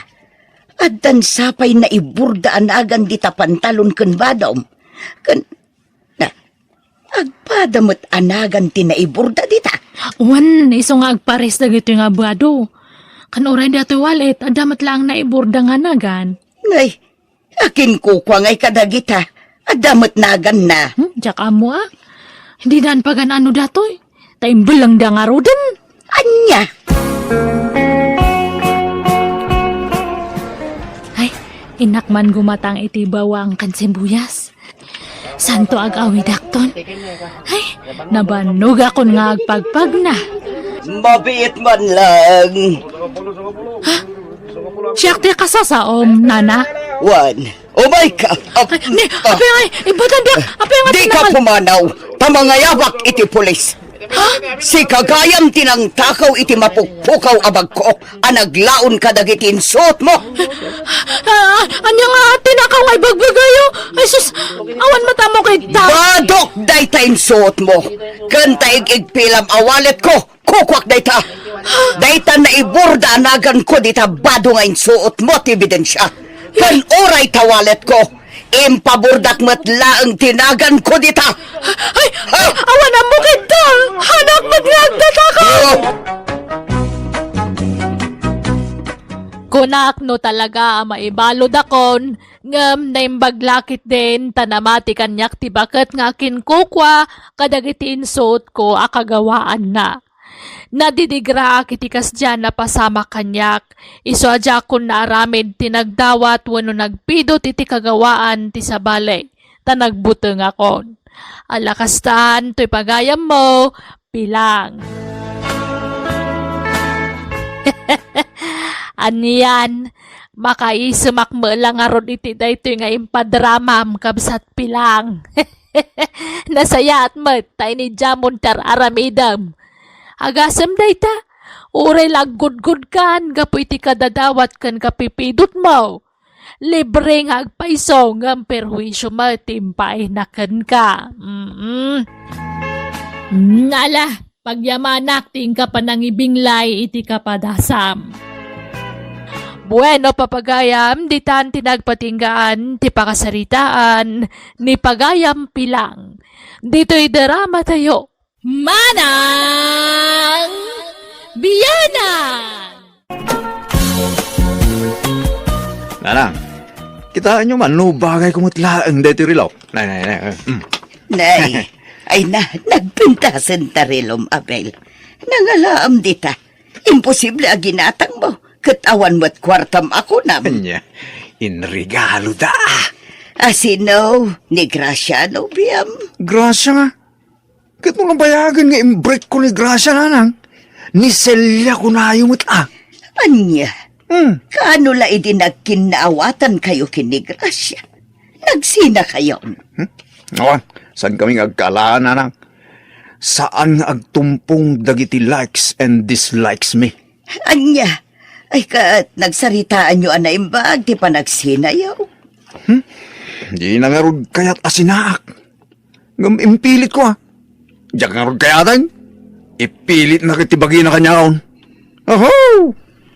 Addan sapay naiburda a nagan dita pantalon ken badom. Ken Na, agpada met a nagan ti naiburda dita. Wen, isu nga agpares dagitoy nga bado. Kan uray datoy wallet, adda met laeng naiburda nga nagan. Nay, akinkukua ngay kadagita. Adda met naganna. Hmm, diak ammo a. Didan pagan-ano datoy. Ta imbellengda ngaruden. Ania? Ay, innak man gumatang iti bawang ken sibuyas. Santo agawidakton. Ay, nabanogakon nga agpagpagna. Mabiit man lang. Ha? Siak ti kasasaom, nana? Wen. Umay ka. Ap-, Ay, ni, ah. Apay ngay, ibatan da. Apay nga di ka tinangal. Pumanaw. Ta mangayabak iti pulis. Ha? Sika gayam ti nangtakaw iti mapukpukaw a bagko a naglaon kadagiti insuotmo. Ah, ania nga tinakaw nga ibagbagayo? Ay, sus, awan matamokedta. Badok dayta insuotmo. Ken ta ig-igpilam a walletko. Kukuak dayta. Dayta naiburda a naganko dita bado nga insuotmo ti ebidensia. Ken uray ta walletko, impaburdak met laeng ti naganko dita. Ay, ha? Awan ammo kenta. Hanak met nga agtataka. Oh. Kunak no talaga a maibaludakon, ngem naimbag la ketdin ta namati kaniak ti baket nga akinkukua kadagiti insuotko a kagawaanna. Nadidigraak iti kasdiay a napasamak kaniak, isu a diakon naaramid ti nagdawat wenno nagpidut iti kagawaan ti sabali, ta nagbutengakon. Ala kastan toy pagayammo, Pilang. Anian, makaisemak met la ngarud iti daytoy nga impadramam, kabsat Pilang. Nasayaat met ta inidiamon ti ar-aramidem. Agasem dayta, uray la aggudgudkan gapu iti kadadawat ken kapipidutmo. Libre nga agpayso ngem perhuisio met ti impaayna kenka. Mm. Nala, pagyamanak ti inka panangibinglay iti kapadasam. Bueno, papagayam, ditan ti nagpatinggaan ti pakasaritaan ni Pagayam Pilang. Ditoy drama tayo. Manang Biyanan! Nanang, kitaenyo man no bagayko met laeng daytoy relo. Nay, nay, nay, eh. Mm. Nay, ay na, nagpintasen ta relom, Abel. Nangalaam dita. Imposible a ginatangmo. Ket awan met kuartam a kunam. Ania, inregalo da. A sino? Ni Gracia, nobiam? Gracia nga? Ket no nabayagen nga imbrekko ni Gracia, nanang, ni Celia kunayo met a. Ania? Hmm. Kaano la idi nagkinnaawatankayo ken ni Gracia? Nagsinakayon? Hmm? Awan, saan kami nga agkaalaan, nanang? Saan nga agtumpong dagiti likes and dislikes mi? Ania? Ay, ket nagsaritaanyo a naimbag ti panagsinayo? Hmm? Dina ngarud kayat a sinaak. Ngem impilitko, a. Diak ngarud kayaten. Ipilitna ket ti bagina kaniaon. Oho!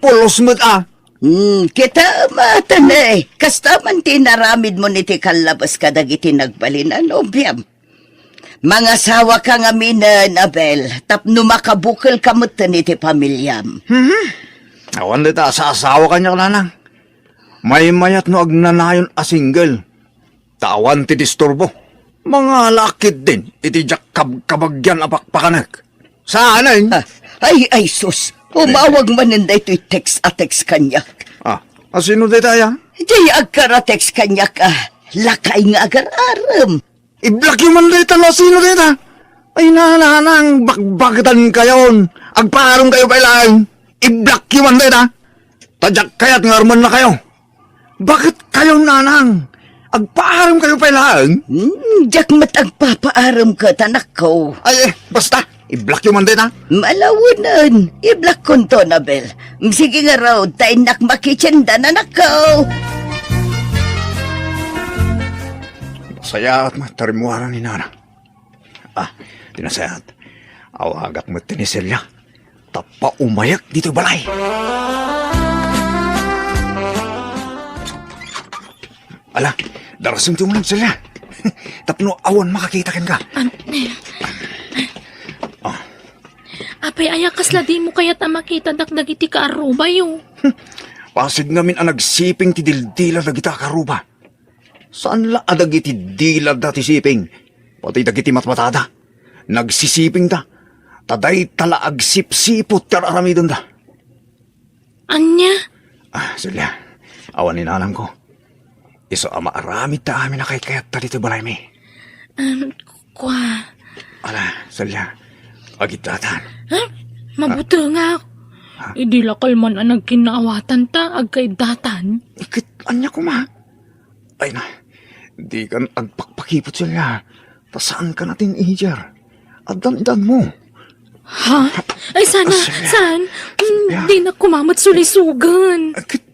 Pulos met, a. Hmm, kita maten, eh. Kasta man ti inaramidmo iti kallabas kadagiti nagbalin a nobiam. Mangasawaka ngaminen, Abel, tapno makabukelka metten iti pamiliam. Mhm. Awan dayta a saasawa kaniak, nanang. Maymayat no agnanayon a single. Ta awan ti disturbo. Mangalaak ketdin iti diak kabkabagian a pakpakanek. Saanen? Ah, ay, ay, sus. Umawag manen daytoy text a text kaniak. Ah, a sino dayta, aya? Diay agkara-text kaniak, a. Lakay nga agar-arem. I-blockyo man dayta no sino dayta. Ay, nanang, bakbaketankayon. Agpaaremkayo pay laeng. I-blockyo man dayta. Ta diak kayat nga arumennakayo. Baketkayo, nanang? Agpaaremkayo pay laeng. Hmm, diak met agpapaarem ket, anakko. Ay, eh, basta. I-blockyo man dayta. Malawenen, i-blockkonto, Abel. Sige ngarud, ta innak makitchendan, anakko. Nasayaat met ta rimmuaran ni nana. Ah, ti nasayaat. Awagak met ni Celia. Ta paumayak ditoy balay. Ala, darasem ti umay, Celia. Tapno awan makakita kenka. An-, eh. Ah. Apay, aya kasla dimo kayat a makitadak dagiti kaarubayo? Pasig ngamin a nagsiping ti dildila dagita a kaaruba. Saan la a dagiti dilada ti siping, pati dagiti matmatada, nagsisipingda, ta dayta la agsipsiput ti ar-aramidenda. Ania? Ah, Celia, awan ni nanangko. Isu a maaramid ta amin a kaykayatta ditoy balaymi. Em, kua. Ala, Celia, agiddatan. Ha? Mabutengak. Ha? Idi la kalman a nagkinnaawatan ta agkaiddatan. Ket ania koma? Ay na, dikan agpakpakipot, Celia. Ta saanka a teenager. Addan-addanmo. Ha? Ay, sana, Celia. Saan? Mm, Celia. Dinak koma met sulisugan. Ket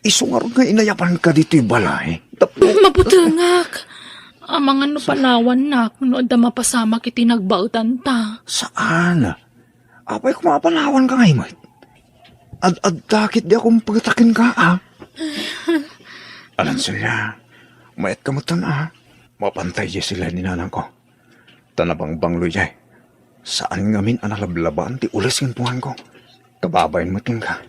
isu ngarud nga inayabanka ditoy balay. Tap- Mabutengak. Amangan no panawannak no adda mapasamak iti nagbaetanta. Saan? Apay, koma a panawanka ngay met? Ad-adda ketdi a kumpeta kenka, a. Alan, Celia, mayatka metten, a. Mapantay diay sila ni nanangko. Ta nabangbanglo diay. Saan ngamin a nalablabaan ti ules ken punganko. Kababain met kenka.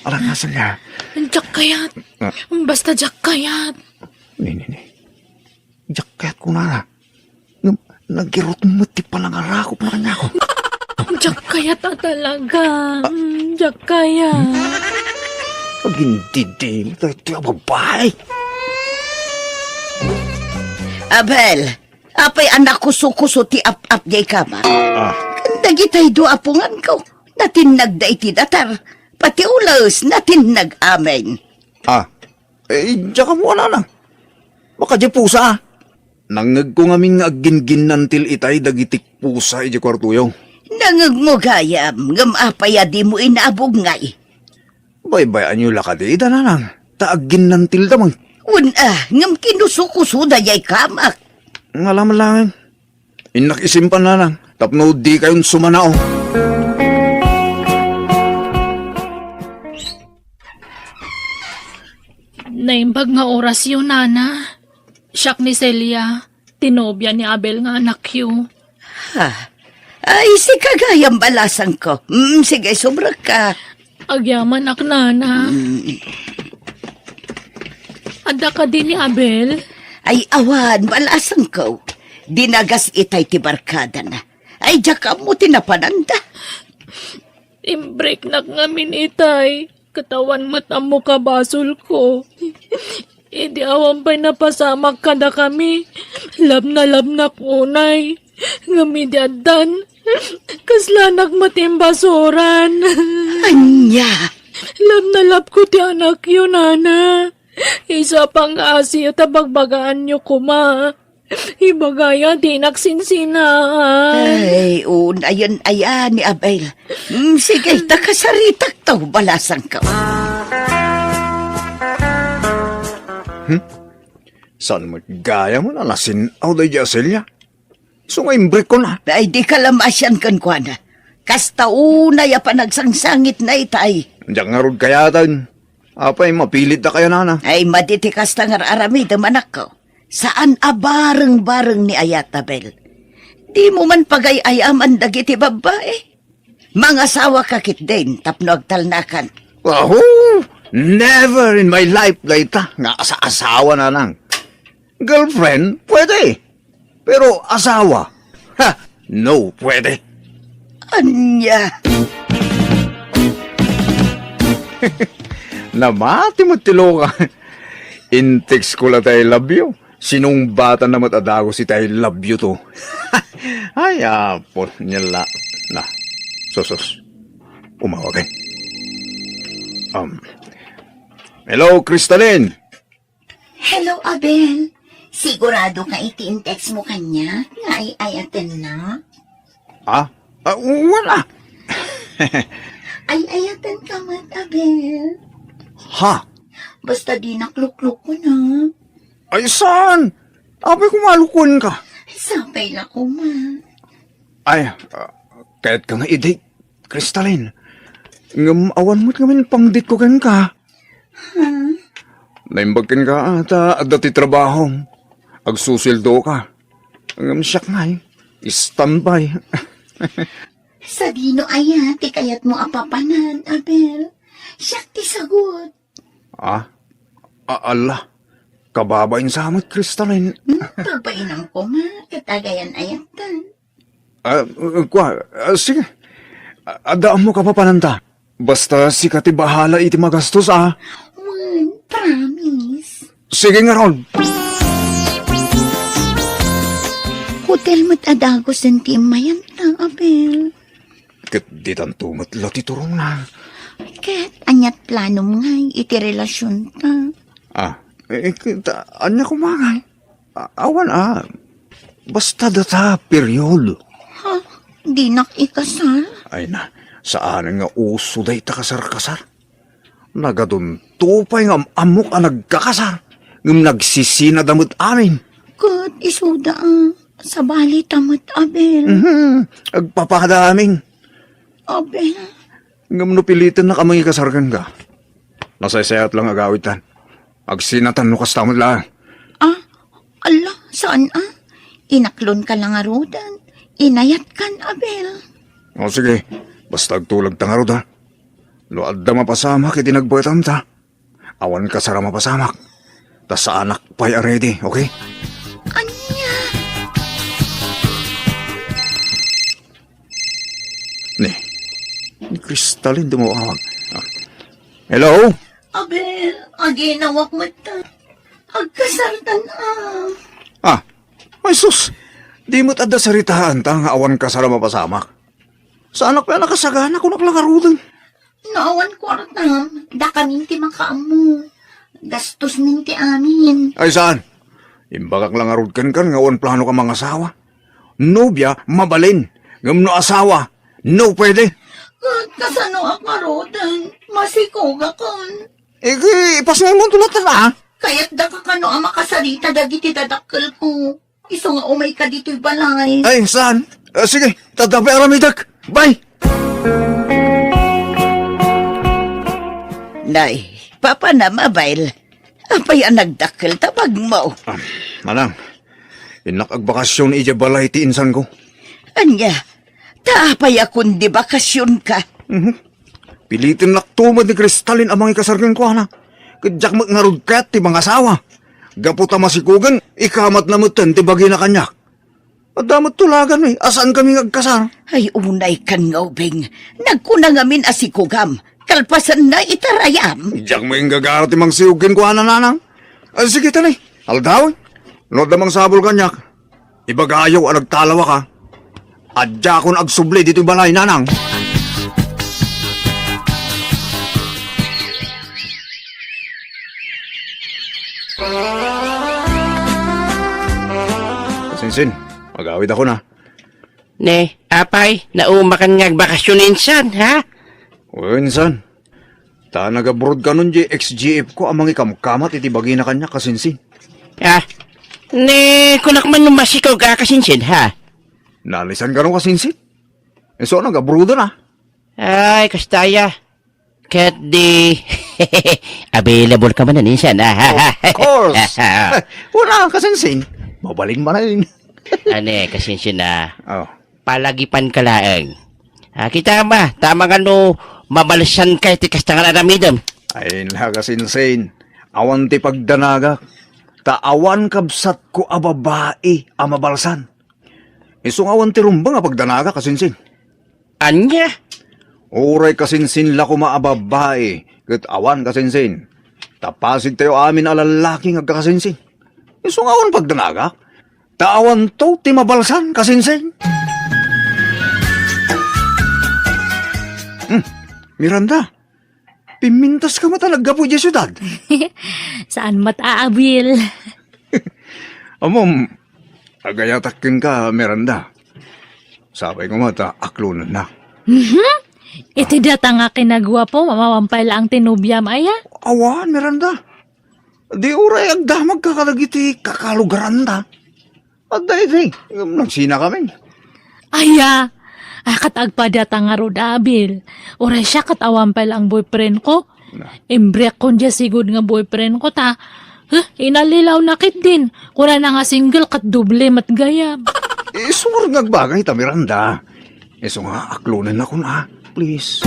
Alan, Celia. Diak kayat. Ah. Basta diak kayat. Ni, ni, ni. Diak kayat kunana. Ngem nagirut met ti panangarakopna kaniako. Diak kayat a talaga. Mm, diak kayat. Agindidi, daytoy a babae. Abel, apay a nakuso-kuso ti ap-ap diay kama? Ah. Dagitay dua a punganko, natinnagda iti datar. Pati ules, natinnag amin. Ah, eh, diak ammo, nanang. Baka diay pusa. Nangngegko ngamin nga aggingginnantil itay dagiti pusa idiay kuartoyo. Nangngegmo gayam, ngem apay a dimo inaabungay? Baybay-anyo la kadi ida, nanang, ta agginnantilda man. Wen a, ngem kinuso-kusoda diay kamak. Ngala man laeng. Innak isimpan, nanang, tapno dikayon sumanao. Naimbag nga orasyo, nana. Siak ni Celia, ti nobia ni Abel nga anakyo. Ha? Ay, sika gayam, balasangko. Mm, sige, subrekka. Agyamanak, nana. Mm. Adda kadi ni Abel? Ay, awan, balasangko. Dinagas itay ti barkadana. Ay, diak ammo ti napananda. Imbreknak ngamin itay. Ket awan met ammo kabasolko. Idi awan pay napasamak kadakami, labnalabnak unay. Ngem idi addan, kaslanak met imbasuran. Ania? Labnalabko ti anakyo, nana. Isu a pangngaasim ta bagbagaanyo koma. Ibagaya, dinak sinsinaan. Ay, unayen aya ni Abel. Mm, sige, ta kasaritak to, balasangko. Hmm? Saan met gayam a nasin-aw daydi a Celia? Isu nga imbrekkon, a. Ay, dika la maasian kenkuana. Kasta unay a panagsangsangitna itay. Diak ngarud kayaten. Apay, mapilitda kayo, nana? Ay, madi ti kasta nga ar-aramidem, anakko. Saan a bareng-bareng ni ayat, Abel. Dimo man pagay-ayaman dagiti babbai. Mangasawaka ketdin tapno agtalnakan. Aho! Never in my life dayta nga asa-asawa, nanang. Girlfriend, pwede. Pero asawa? Ha! No, pwede. Ania? Namati met ti loka. In-text ko la ti I love you. Sinungbatanna met a dagus iti I love you to. Ay, apo, nia la. Na, sus, sus. Umawag, eh. Um, hello, Crystalline. Hello, Abel. Sigurado ka iti in-text mo kaniak nga ay-ayatenna? Ah? Ah, wala. Ay-ayatenka met, Abel. Ha? Basta dinak luklukkon, a. Ay, saan? Apay, kumalukkuenka. Sapay la koma. Ay, ah, kayatka nga i-date, Crystalline. Ngem awan met ngamin pangdate ko kenka. Hmm? Naimbag kenka, a, ta adda ti trabahom. Agsusueldoka. Ngem siak ngay, standby. Sadino aya ti kayatmo a papanan, Abel? Siak ti sagut. Ah? A-, ala. Kababain sa met, Crystalline. Hmm, pagbainam koma, ket agayan-ayatan. Ah, kua, ah, sige. Ah, adda ammok a papananta. Basta sika ti bahala iti magastos, a. Wen, promise. Sige ngarud. Hotel met a dagusen ti immayanta, Abel. Ket ditanto met la ti turongna. Ket aniat planom ngay iti relasionta? Ah, eh, ket, ah, ania koma ngay? A-, awan, a. Basta data, period. Ha? Dinak ikasar? Ay na, saanen nga uso dayta kasar-kasar. Nagadunto pay nga am-ammok a nagkakasar, ngem nagsisinada met amin. Ket isuda, a, sabali ta met, Abel. Mhm, agpapada amin. Abel. Ngem no pilitennak a mangikasar kenka, nasaysayat lang agawidtan. Agsinatan no kasta met laeng. Ah, ala, saan a? Inaklonka la ngaruden. Inayatkan, Abel. O, sige. Basta agtulagta ngarud, a. No adda mapasamak iti nagbuetanta, awan kasar a mapasamak. Ta saanak pay a ready, okay? Ania? Ni Cristalin ti umawag. Ah. Hello? Abel, aginawak met ta. Agkasartan a. Ah, ay sus, di met adda saritaanta nga awan kasar a mapasamak. Saanak pay a nakasagana, kunak la ngaruden. No awan kuartam, dakamin ti makaammo. Gastos min ti amin. Ay saan? Imbagak la ngarud kenkan nga awan plano ka mangasawa. Nobia, mabalin. Ngem no asawa, no pwede. Ket kasano a ngaruden? Masikogakon. Igi, ipasngaymo to latta, ah. Kayatdaka kano a makasarita dagiti dadakkelko. Isu nga umayka ditoy balay. Ay, saan? Ah, sige, taddapi aramidek. Bye! Nay, papa na, Mabel. Apay a nagdakkel ta bagmo? Ah, manang, innak agbakasyon idiay balay ti insanko. Ania? Ta apay a kundi bakasyonka? Mhm. Pilitennakto met ni Cristalin a mangikasar kenkuana. Ket diak met ngarud kayat ti mangasawa. Gapu ta masikogen, ikamatna metten ti bagina kaniak. Adda met tulagan, eh, a saankami nga agkasar. Ay, unay kan nga ubing. Nagkuna ngamin a sikogam. Kalpasanna itarayam. Diak met inggagara ti mangsikog kenkuana, nanang. Ah, sige, tani. Aldaw, no adda mangsabol kaniak, ibagayo a nagtalawak, ha. Adda akon agsubli ditoy balay, nanang. Sinsin, magawid ako na. Ne, apay, naumakan nga agbakasyon insan, ha? Wen, insan. Ta nag-abroad kanon di X G F ko a mangikamkamat iti bagina kaniak, kasinsin. Ah, ne, kunak man no masikog a kasinsin, ha? Nalisan kano, kasinsin? Isu a nag-abroad na. Ay, kasta aya. Ket di, available ka man insan, ah. Of course. Wala, kasinsin. Mabalin manen. Ania, kasinsin, ah. Oh. Palagipan ka laeng. Ah, kita ma, tama nga no mabalsan ka iti kasta nga aramidem. Ay, na, kasinsin. Awan ti pagdanagak. Ta awan kabsatko a babai a mabalsan. Isu nga awan ti rumbeng a pagdanagak, kasinsin. Ania? Uray kasinsin la koma a babai, ket awan, kasinsin. Ta pasigtayo amin a lallaki nga agkakasinsin. Isu nga awan pagdanagak. Ta awanto ti mabalsan, kasinsin. Hmm, Miranda, pimmintas ka met a naggapu idiay siudad? Saan met a abil. Ammom, agayatak kenka, Miranda. Sapay koma ta aklonennak. Mhm. Iti data nga kinaguapo, mawan pay laeng ti nobiam aya? Awan, Miranda. Di uray agdamagka kadagiti kakalugaranta. Adda idi, ngem nagsinakamin. Aya, a, ket agpadata ngarud, Abil. Uray siak ket awan pay laeng boyfriend ko. Na. Imbreak kon dia sigud nga boyfriend ko ta. Huh, inallilaw na ketdin. Kunana nga single ket doble met gayam. Isu nga agbagay ta, Miranda. Isu nga aklonennak, a, please.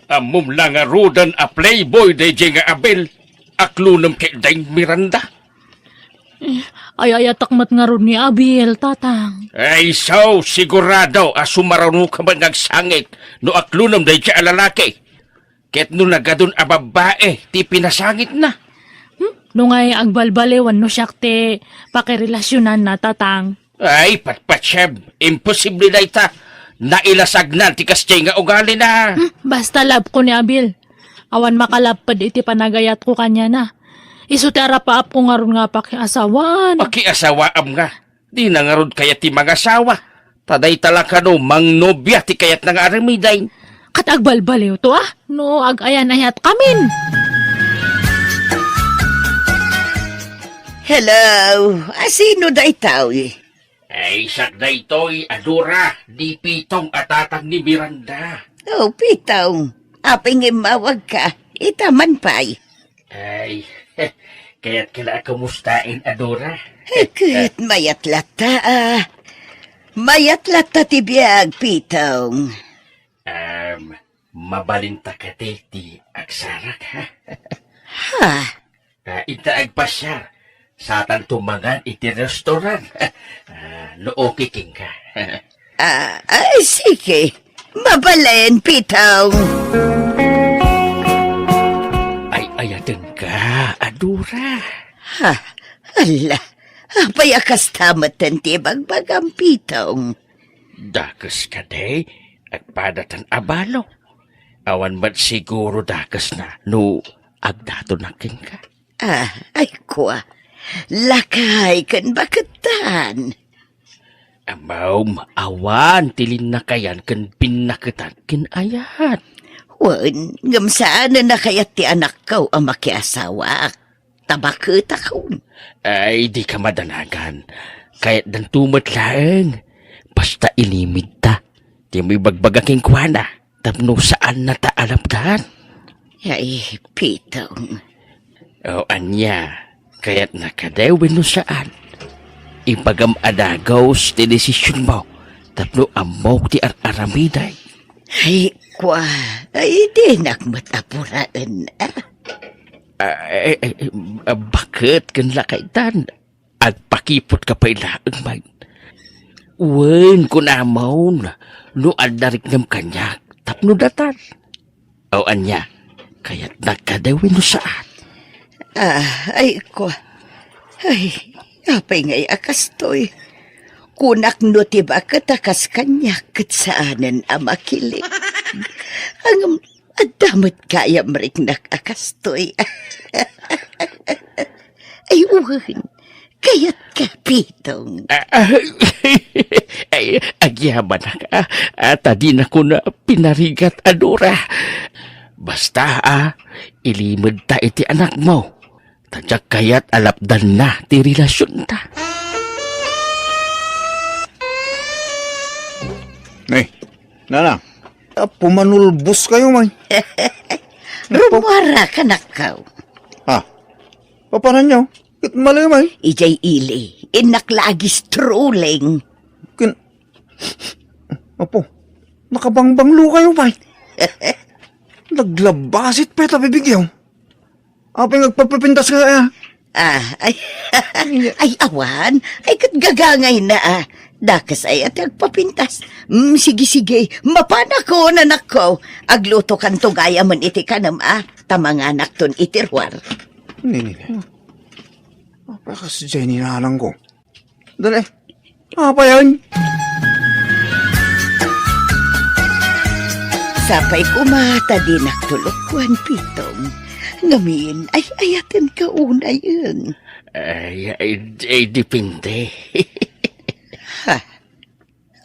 Ammom la ngaruden a playboy daydiay nga Abel, aklonem ketdin, Miranda. Eh, ay-ayatek met ngarud ni Abel, Tatang. Ay, so, sigurado a sumaruno ka met nga agsangit no aklonem daydiay a lalaki. Ket no nagadun a babbai ti pinasangitna. Hmm? No ngay agbalbaliwan no siak ti pakirelasionanna, Tatang. Ay, patpatsem, imposible dayta. Nailasagna ti kasdiay nga ugalina. Hmm, basta love ko ni Abil. Awan makalapped iti panagayatko kaniana. Isu ti arapaapko ngarud nga pakiasawaan. Pakiasawaam nga. Dina ngarud kayat ti mangasawa. Ta dayta la kano mangnobia ti kayatna nga aramiden. Ket agbalbaliwto, a? No ag-ayan-ayatkamin. Hello, a sino daytoy? Ay, siak daytoy, a Dora, ni Pitong a tatang ni Miranda. Oh, Pitong, apay nga immawagka? Ita man pay. Ay, kayatko la a kumustaen, a Dora. Eh, ket mayat latta, a. Mayat latta ti biag, Pitong. Um, mabalinta kadi ti agsarak, ha? Ha? Ah, inta agpasiar. Satanto mangan iti restaurant. Ah, no okay kenka. Ah, ay, sige. Mabalin, Pitong. Ay, ayatenka, Adora. Ha, ala. Apay a kasta met ti ibagbagam, Pitong? Dakes kadi, agpadatan a balo. Awan met siguro dakesna no agdatonak kenka. Ah, ay kua. Lakay ken baketan. Amom, awan ti linnakayan ken binnaketan ken ayat. Wen, ngem saanen a kayat ti anakko a makiasawak. Ta baketakon. Ay, dika madanagan. Kayatdanto met laeng. Basta inimidta. Ti maibagbaga kenkuana. Tapno saanna ta a lapdan. Ay, Pitong. O ania, kayatna kadi wenno saan? Ibagam a dagus ti desisionmo tapno ammok ti ar-aramidek. Ay, kua, ay, dinak met apuraen, a. Ah, eh, eh, eh, ah, baket ken lakaytan? Agpakiputka pay laeng, man. Wen, kunamon, no adda riknem kaniak, tapno datan. O ania, kayatnak kadi wenno saan? Ah, ay, kua. Ay, apay ngay a kastoy? Kunak no ti baket a kas kaniak ket saanen a makilik. Ngem, adda met gayam riknak a kastoy. Ay, wen. Kayatka, Pitong. Ah, ah, ay, agyamanak, ah, ah, ta dinakon pinarigat, Adora. Basta, ah, ilimedta iti anakmo. Ta diak kayat a lapdanna ti relasionta. Eh, nana, ah, pumanulbos kayo, may. Rumuara, kanakkaw. Ah, papananyo? Ket malem ay. Idiay ili, innak la a gistroleng. Ken, Apo, nakabangbanglo kayo, pay. Naglabasit pay ta bibigyo. Apay nga agpapapintas ka, ah? Ah, ay, ay, awan. Ay, ket gagangayna, ah. Dakes ay ati agpapintas. Mm, sige, sige. Mapanakon, anakko. Aglutokanto gayamen iti kanem, ah. Ta manganakton iti ruar. Ni, ni, ni. Apay kas jay ni nanang ko. Dali. Apay yan? Sapay koma ta dinak tulokwan, Pitong. Ngamin, ay-ayatenka unayen. Ay, ay, ay, depende. Ha?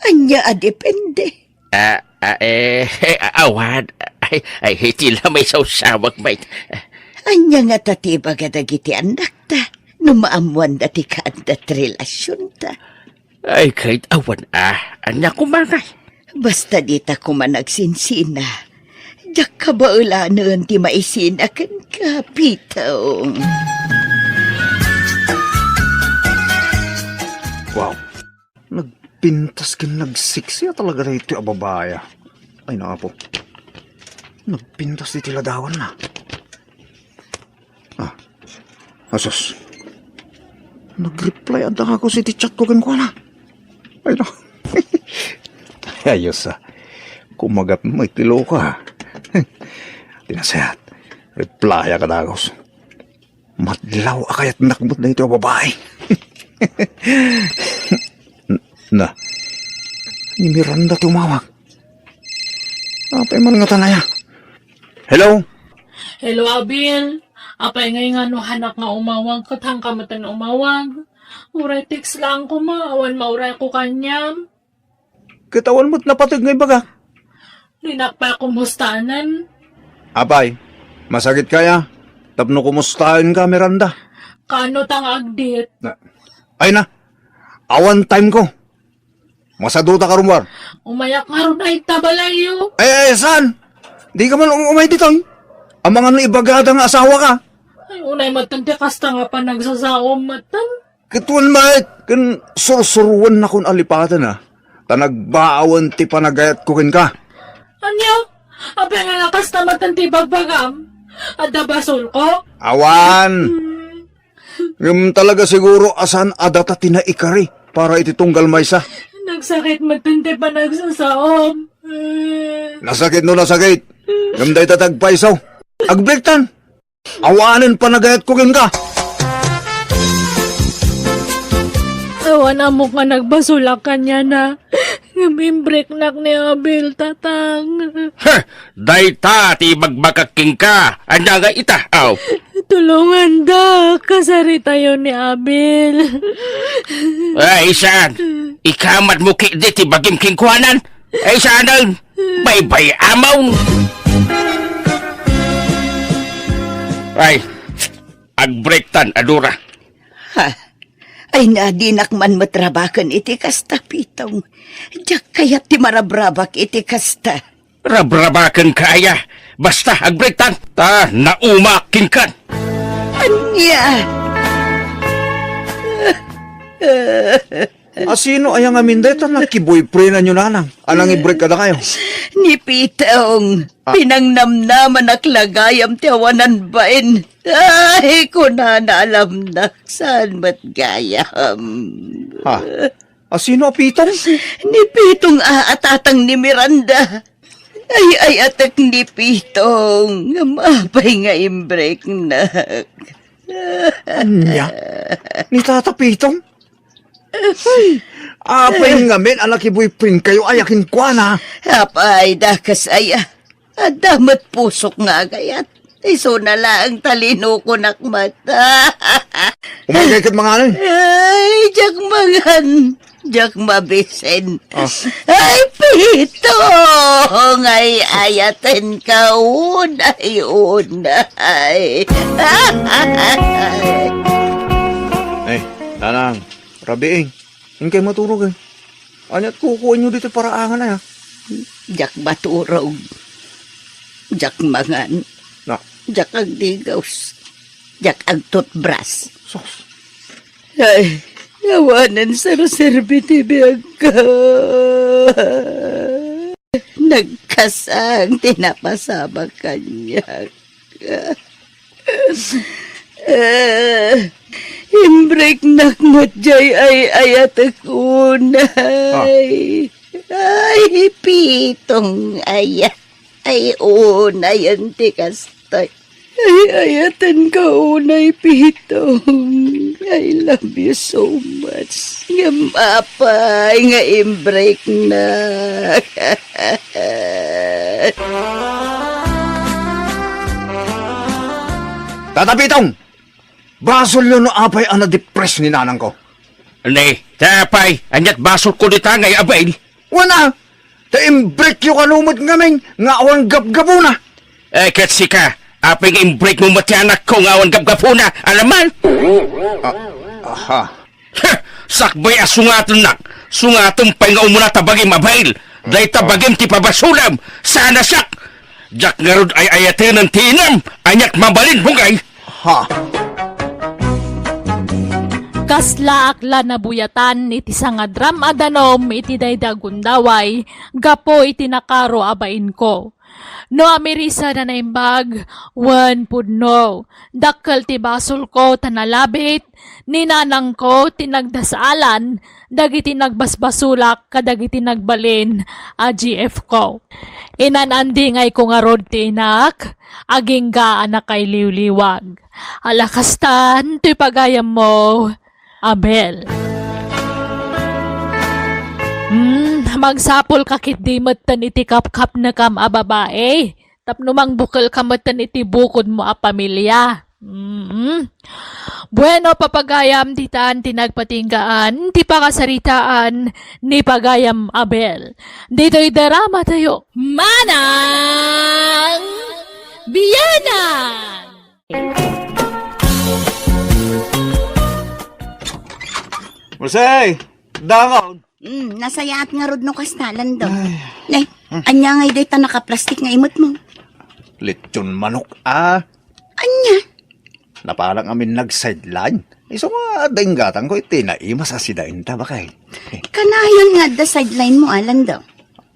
Ania a depende? Ah, ah, eh, eh, awan. Ay, ay, iti la maisawsawag, mait. Ania ngata ti ibaga dagiti annakta no maammoanda ti kaadda ti relasionta? Ay, ket awan, ah. Ania koma ngay? Basta dita koma nagsinsina. Diak kabaelanen ti maisina kenka, Pitong. Wow. Nagpintas ken nagseksi a talaga daytoy a babai, a. Ay, naapo. Nagpintas iti ladawanna. Ah, asus. Nag-reply adda kako iti chat ko kenkuana. Ay, na. Ayos, ah. Kumagat mo iti loka. Ti nasayaat. Reply ka dagos. Madlaw a kayatnak met daytoy a babai. Na. Ni Miranda ti umawag. Apay man ngata aya? Hello? Hello, Abil. Apay ngay nga no hanak nga umawag, ket hanka metten umawag. Uray text lang koma, awan maurayko kaniam. Ket awan met napateg nga ibaga. Dinak pay kumustaen. Apay, masakit kaya? Tapno kumustaen ka, Miranda? Kaano ta nga agdit? Na, ay na, awan time ko. Masaduta ka rummuar. Umayak ngarud ay ta balayyo. Ay, ay, saan? Di ka man um-, umay ditoy. Amangan no ibagada nga asawa ka. Ay, unay metten ti kasta nga panagsasaom metten. Ket wen met, ken sursuruennakon a lipaten, a, ta nagbaawen ti panagayatko kenka. Ania? Apay nga kasta met ti ibagbagam? Adda basolko? Awan. Hmm. Ngem talaga siguro a saan a data ti naikari para iti tunggal maysa. Nagsakit met ti panagsasaom. Nasakit no nasakit. Ngem dayta ti agpayso. Agbreaktan. Awanen panagayatko kenka. Awan ammok nga nagbasolak kaniana. Ngem imbreaknak ni Abel, Tatang. Heh! Dayta ti ibagbagak kenka. Ania ngay ita? Aw. Tulongandak, kasaritayo ni Abel. Ay, saan? Ikamatmo ketdi ti bagim kenkuanan? Ay, saan? Baybay-amon. Ay, agbreaktan a Dora. Ha? Ay, nadinak man met rabaken iti kasta, Pitong. Diak kayat ti marabrabak iti kasta. Rabrabakenka aya. Basta, agbreaktan. Ta, naumaak kenkan. Ania? A, sino aya ngamin dayta nga kiboyfriendanyo, nanang, a nangibreak kadakayo? Ni Pitong. Ah. Pinangnamnamanak la gayam ti awanan bain. Ay, kunana, alamnak, saan met gayam? Ha? A, sino a Pitong? Ni Pitong a, a tatang ni Miranda. Ay-ayatek ni Pitong. Apay nga imbreaknak? Ania? Ni Tata Pitong? Ay, apay ngamin a nakiboyfriendkayo aya kenkuana? Apay, dakes aya. Adda met pusok nga agayat. Isuna laeng ta linukonak met. Umaykay ket manganen. Ay, diak mangan. Diak mabisen. Ah. Ay, Pitong, ay-ayatenka unay, unay. Ay, nanang, rabiing. Inkay maturog, ay. Ania't kukuanyo ditoy paraangan, ay, ha? Diak maturog. Diak mangan. Na? Diak agdigos. Diak agtutbras. Sus. Ay, awanen serserbi ti biagko. Nagkasang ti napasamak kaniak. Eh, imbreaknak met jay ay-ayatek unay. Ah. Ay, Pitong aya. Ay, unayen ti kasta. Ay-ayatenka unay, Pitong. I love you so much. Ngem apay nga imbreaknak? Tata Pitong! Basolyo no apay a nadepres ni nanangko. Ne, ta apay, ania't basolko dita nga Abel? Wen a, ta imbreakyo kano met ngamin nga awan gapgapuna. Eh, ket sika, apay nga imbreakmo met ti anakko nga awan gapgapuna, alaman? Ah, aha. Heh! Sakbay a sungatennak, sungatem pay nga umuna ta bagim Abel, dayta bagim ti pabasolem, saan a siak! Diak ngarud ay-ayatenen ti inam, ania't mabalin, bungay! Ha? Kaslaak la nabuyatan iti sangadram a danum iti daydi a gundaway gapu iti nakaro a bainko. No amirisan a naimbag, wen pudno, dakkel ti basolko ta nalabit, ni nanangko ti nagdasaalan dagiti nagbasbasolak kadagiti nagbalin a G F ko. Inan-andingayko ngarud ti inak, agingga a nakailiwliwag. Ala kastan toy pagayammo, Abel. Hmm, magsapulka ketdi metten iti kapkapnekam a babai, tapno mangbukelka metten iti bukodmo a pamilia. Mm. Bueno, papagayam, ditan ti nagpatinggaan ti pakasaritaan ni pagayam Abel. Ditoy drama tayo. Manang Biyanan! Jose, dangaw. Hmm, nasayaat ngarud no kasta, Lando. Ay. Ne, anya ngay dayta nakaplastik nga imetmo? Lechon manok, ah. Anya? Napanak amin nag-sideline. Isu nga adda inggatangko iti naimas a sidainta, baket. Kanayon nga adda sideline mo, ah, Lando?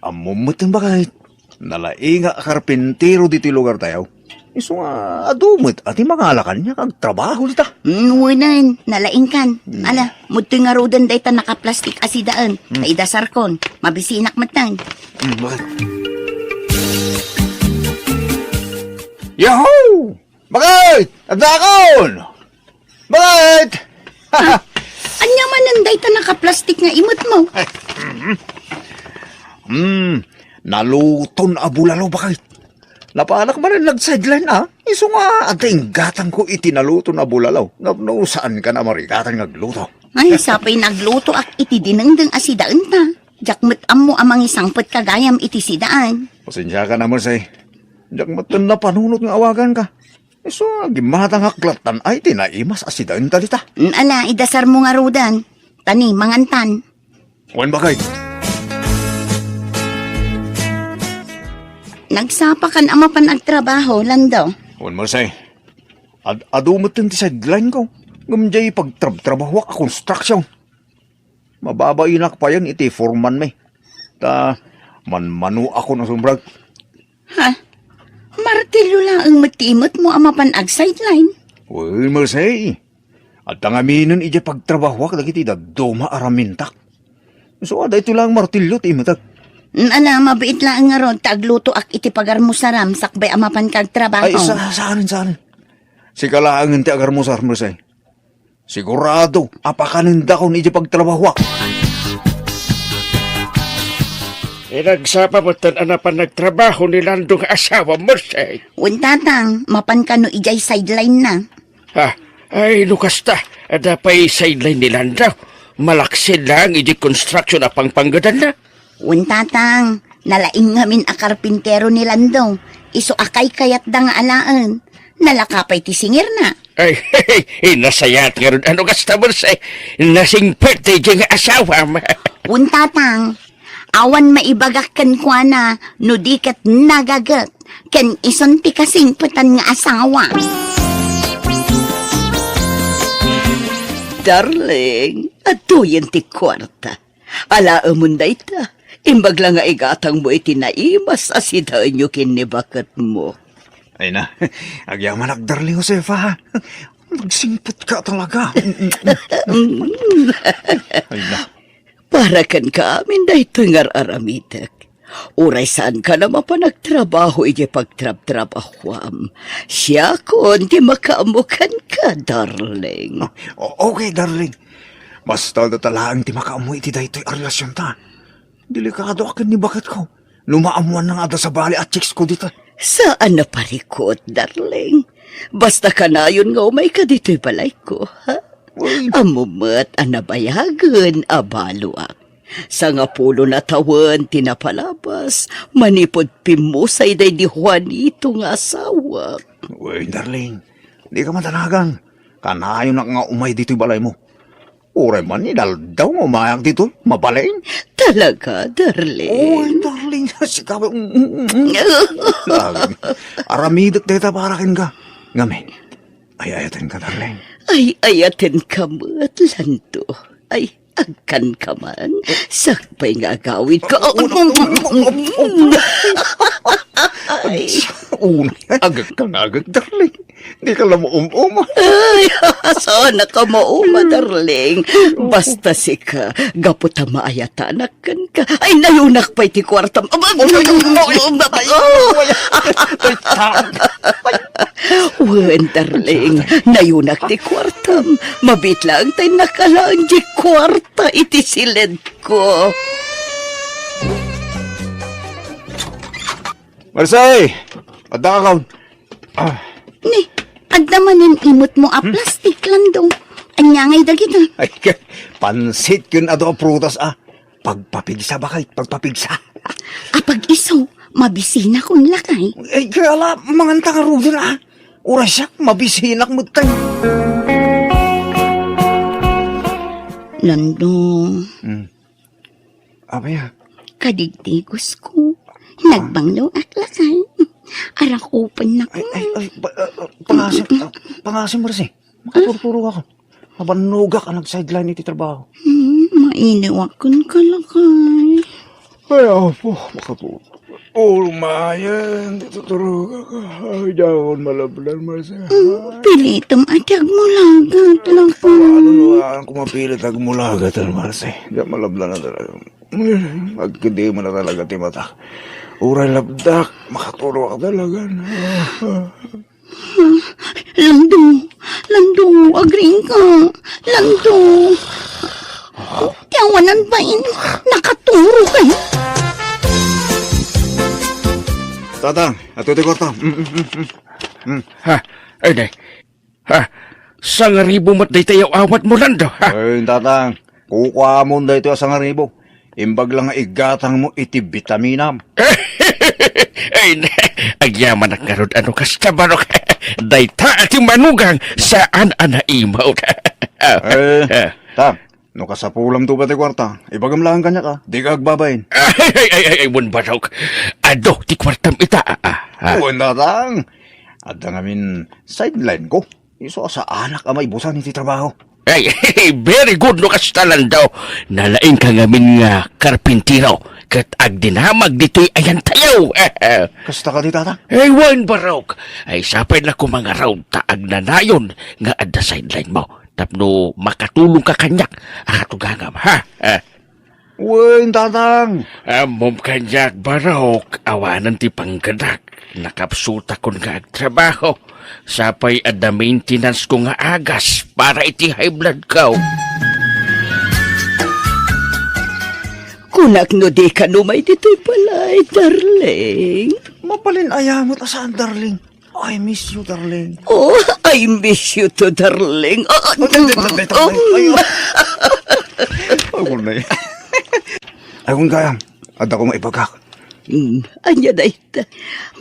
Ammom met, baket. Nalaingak a karpintero ditoy lugar tayo. Isu nga adu met a ti mangala kaniak nga agtrabaho dita. Mm, wenen, nalaingkan. Hmm. Ala, mudtoy ngaruden dayta nakaplastik a sidaen. Hmm. Ta idasarkon, mabisinak metten. Hmm, bakit? Yahoo! Bakit? Adakon! Bakit? Ah, ania manen dayta nakaplastik nga imetmo? Hmm, naluton a bulalo, bakit? Napanak manen nag-sideline, ah. Isu nga, adda inggatangko iti naluton a bulalo. Ngem no, saan ka na marigatan nga agluto? Ay, sapay naglutoak iti dinengdeng a sidaenta. Diak met ammo a mangisangpet ka gayam iti sidaen. Pasensiaka na, Mercy. Diak met napanunot nga awaganka. Isu nga gimmatangak lattan ay ti naimas a sidaenta dita. Mm, ala, idasarmo ngaruden. Tani, mangantan. Wen, bakit? Nagsapakan a mapan agtrabaho, Lando. Wen, Mercy. Ad-, adu metten ti sideline ko. Ngem diay pagtrabtrabahoak a construction. Mababainak payen iti foreman mi. Ta manmanoakon a sumrek. Ha? Martilyo laeng met ti imetmo a mapan ag-sideline? Uy, Mercy. Adda ngaminen idiay pagtrabahoak dagiti dadduma a ramintak. So, daytoy laeng martilyo ti imetek. Mm, ala, mabiit laeng ngarud ta aglutoak iti pagarmusaram sakbay a mapan ka agtrabaho. Ay, sa-, saan, saan? Sika laengen ti agarmusar, Mercy. Sigurado a pakanendakon iti pagtrabahoak. Inagsapa metten a napan nagtrabaho ni Lando nga asawa, Mercy. Wen, Tatang, mapan kano idiay sideline na? Ha? Ay, no kasta, adda pay sideline ni Lando. Malaksid lang iti construction a pangpanggedanna. Wen, Tatang, nalaing ngamin a karpintero ni Lando. Isu a kaykayatda nga alaen. Nalaka pay ti singirna. Ay, nasayaat ngarud a no kasta, Mercy. Nasingpet daydiay nga asawam. Wen, Tatang, awan maibagak kenkuana no di ket nagaget ken isun ti kasingpetan nga asawa. Darling, adtoyen ti kuarta. Alaemon dayta, imbag la nga igatangmo iti naimas a sidaenyo ken ni baketmo. Ay na, agyamanak, darling Josefa. Nagsingpet ka talaga. Ay na. Para kenka amin daytoy nga ar-aramidek. Uray saan ka na mapan agtrabaho idiay pagtrabtrabahuam, siakon ti makaammo kenka, darling. O-, okay, darling. Basta dayta laeng ti makaammo iti daytoy a relasionta. Delikadoak ken ni baketko. No maammoanna nga adda sabali a chicks ko dita. Saan a parikut, darling. Basta kanayon nga umayka ditoy balayko, ha? Uy. Ammo met a nabayagen a baloak. Sangapulo a tawen ti napalabas, manipud pimmusay daydi Juanito nga asawak. Uy, darling, dika madanagan. Kanayonak nga umay ditoy balaymo. Uray man inaldaw nga umayak ditoy, mabalin. Talaga, darling? Uy, darling, sika, mm, mm, mm. Darling, aramidek dayta para kenka. Ngamin, ay-ayatenka, darling. Ay-ayatenka met, Lando. Ay, agkanka man. Sakbay nga agawidka. Una, una, una, una. Ay. Una, agek ka nga agek, darling. Di ka la maum-uma. Ay, saan ka mauma, darling. Basta sika, gapu ta maayatanak kenka. Ay, nayunak pay ti kuartam. Ay, ay, ay, ay, ay, ay, ay, ay. Wen, darling, nayunak ti kuartam. Mabiit laeng ta innak alaen ti kuarta iti siledko. Marisay! Adda ka, kaon. Ah. Ni, adda manen imutmo a plastik, Lando. Ania ngay dagita? Ay, ka-, pansit ken adu a prutas, ah. Pagpapigsa, bakit? Pagpapigsa. Apag isu, mabisinakon lakay. Ay, kaya la, manganta ngaruden, ah. Uray siak, mabisinak metten. Lando. Hmm. Apay a? Kadigdigos ko. Nagbangloak lakay. Arakupennak. Ay, ay, ay, pa-, ah, ah, pangasim, ah, pangasim, Marsi. Makapurpuro ako. Mabannogak a nag-sideline iti trabaho. Hmm, mainiwak kenka lakay. Ay, apo, makapurpuro. Umayen, ti tuturogak. Ay, diakon malabnan, Marce. Mm, pilitem a ti agmulagat, Lapu. Paano no, ah, kumapilit agmulagat, Marce? Diak malabnan a talaga. Agkidi mo na talaga ti mata. Uray labdak, makatulog ka talaga. Lando, Lando, agriingka. Lando. Ti awanan bain, nakaturo kayo. Tatang, ato ti kwarta. Mm, mm, mm, mm. Mm. Ha? Ay, nay. Ha? Sangaribu met dayta aw-awatmo, Lando, ha? Ay, tatang. Kukuamon daytoy a sangaribu. Imbag la nga igatangmo iti bitaminam. Ay, agyamanak ngarud a no kasta, Barok. Dayta a ti manugang, saan a naimaw. Eh, Ah. Tang, no kasapulamto pay ti kuarta, ibagam laeng kaniak, a. Dika agbabain. Ay, ay, ay, ay, ay, wen, Barok. Adu ti kuartam ita, a, a, a. Wen, Tatang. Adda ngamin sideline ko. Isu a saanak a maibusan iti trabaho. Ay, very good no kasta, Lando. Nalaingka ngamin nga karpintero ket agdinamag ditoy ayantayo. Kasta kadi, Tatang? Ay, wen, Barok. Ay, sapay la koma ngarud ta agnanayon nga adda sideline mo tapno makatulongka kaniak a katugangam, ha? Ah. Wen, Tatang. Ammom kaniak, Barok, awanen ti panggedak. Nakapsutakon nga agtrabaho. Sapay adda maintenance ko nga agas para iti high blood ko. Kunak no dika umay ditoy balay, darling. Mabalin aya met a saan, darling. I miss you, darling. Oh, I miss you too, darling. Ah, Ay, ay, ay, ay, ay, ay, ay. um. Ay, kunay. Ay, kun kayam, adda ko maibagak. Hmm, ania dayta?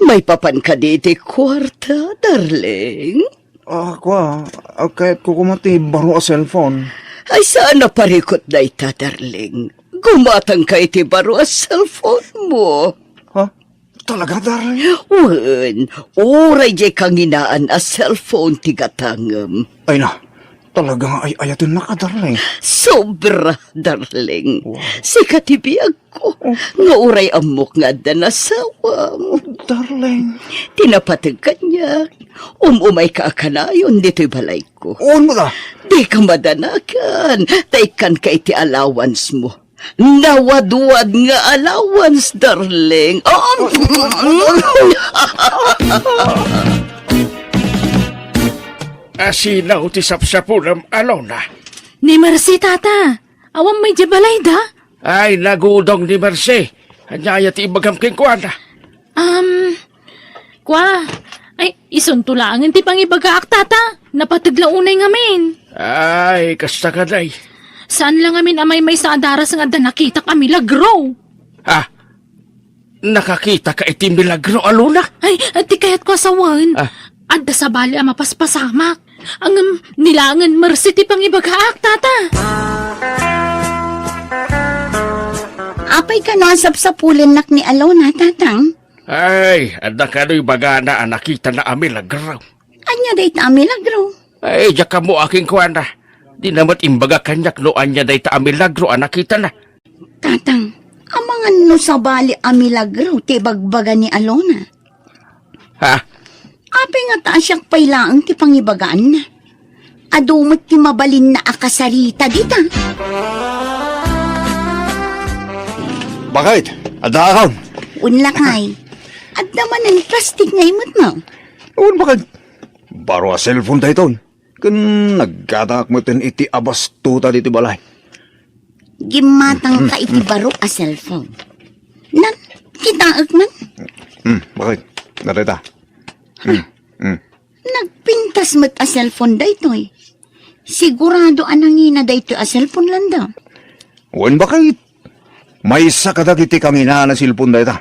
Maipapan kadi iti kuarta, darling? Ah, kua, ah, kayat ko koma ti baro a cellphone. Ay, saan a parikut dayta, darling. Gumatangka iti baro a cellphone mo. Ha? Talaga, darling? Wen, uray diay kanginaan a cellphone ti gatangem. Ay na, talaga nga ay-ayatennak a, darling. Sobra, darling. Wow. Sika ti biagko, Oh. nga uray ammok nga adda nasawam. Oh, darling. Ti napateg kaniak, um-umayka a kanayon ditoy balayko. Wen met a. Dika madanagan, ta ikkanka iti allowance mo. Nawadwad nga allowance, darling. Oh. Asino ti sapsapulam, Alona? Ni Mercy, tata. Awan may di balay da? Ay, nagudong ni Mercy. Ania aya ti ibagam kenkuana? Um, Kua, ay, isunto laengen ti pangibagaak, tata. Napateg la unay ngamin. Ay, kasta kadi. Saan la ngamin a maymaysa a daras nga adda nakitak a milagro. Ha? Nakakitaka iti milagro, Alona? Ay, ti kayatko a sawen. Ah. Adda sabali a mapaspasamak. Ngem, ni laengen Mercy ti pangibagaak, tata. Apay kano a sapsapulennak ni Alona, tatang? Ay, adda kano ibagana a nakitana a milagro. Ania dayta a milagro? Ay, diak ammo a kenkuana. Dina met imbaga kaniak no ania dayta a milagro a nakitana. Tatang, amangan no sabali a milagro ti ibagbaga ni Alona. Ha? Apay ngata a siak pay laeng ti pangibagaanna? Adu met ti mabalinna a kasarita dita. Bakit? Adda akon? Unlakay. Adda manen plastik nga imetna. Wen, bakit? Baro a cellphone daytoy. Ken naggatangak metten iti abastuta ditoy balay. Gimmatangka iti baro a cellphone. Nan, kitaek man? Hmm, bakit? Narita. Hmm, hmm. Nagpintas met a cellphone daytoy. Sigurado a nangina daytoy a cellphone, Lando. Wen, bakit? Maysa kadagiti kanginaan a cellphone dayta.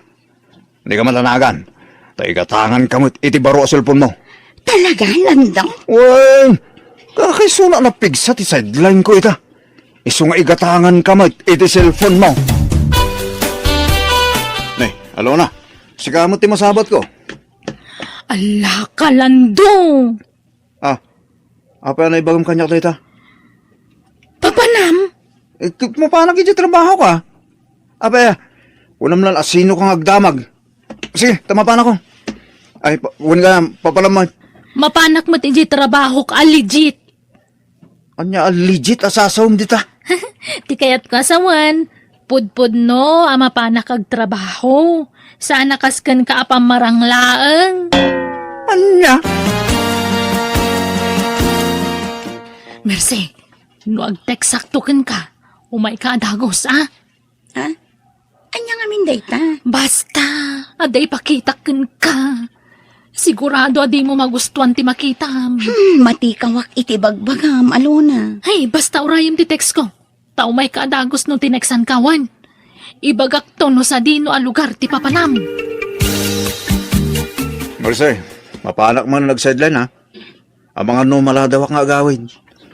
Dika madanagan. Ta igatanganka met iti baro a cellphone mo. Talaga, Lando? Wen, kakaisuna a napigsa ti sideline ko ita. Isu nga igatanganka met iti cellphone mo. Ne, Alona, sika met ti masabat ko. Ala ka, Lando! Ah, apay a naibagam kaniak dayta? Papanam? Eh, k-, mapanak iti trabaho ka. Apay, kunam lan a sino ka nga agdamag. Sige, ta mapanakon. Ay, pa-, wen ka, papanam man. Mapanak met iti trabahok a legit. Ania a legit a sasawem dita? Ti kayatko a sawen, pudpudno a mapanak agtrabaho. Saan a kas kenka a pammarang laeng. Ania? Mercy, no agteksakto kenka, umayka a dagus, a? Ha? Ania ngamin dayta? Basta, adda ipakitak kenka. Sigurado a dimo magustuan ti makitam. Hmm, matikawak iti bagbagam, Alona. Hey, basta urayem ti textko. Ta umayka a dagus no tineksanka wen. Ibagakto no sadino a lugar ti papanam. Mercy, mapanak man nag-sideline, ha? Amangan no maladawak nga agawid.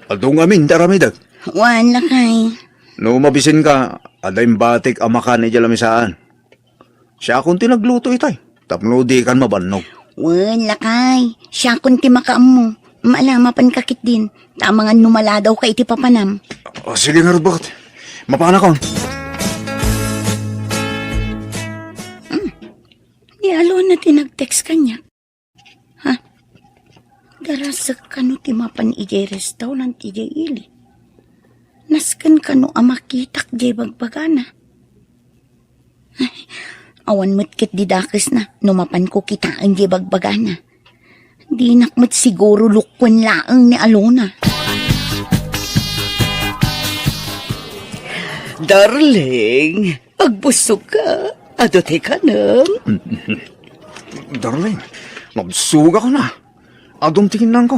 Adu ngamin ti aramidek. Wen, lakay. No mabisinka, adda imbatik a makan idiay lamisaan. Siakon ti nagluto itay, tapno dikan mabannog. Wen, lakay. Siakon ti makaammo. Maala, mapanka ketdin. Ta amangan no maladawka iti papanam. O, sige ngarud, baket. Mapanakon. Hmm. Ni Alona ti nag-text kaniak. Ha? Darasek kano ti mapan idiay restaurant idiay ili? Nasken kano a makitak diay bagbagana? Ay, awan met ketdi dakesna no mapanko kitaen diay bagbagana. Dinak met siguro lukuen laeng ni Alona. Darling, agbusog ka. Adu ti kanem. Darling, nabsogak na. Adum ti kinnanko.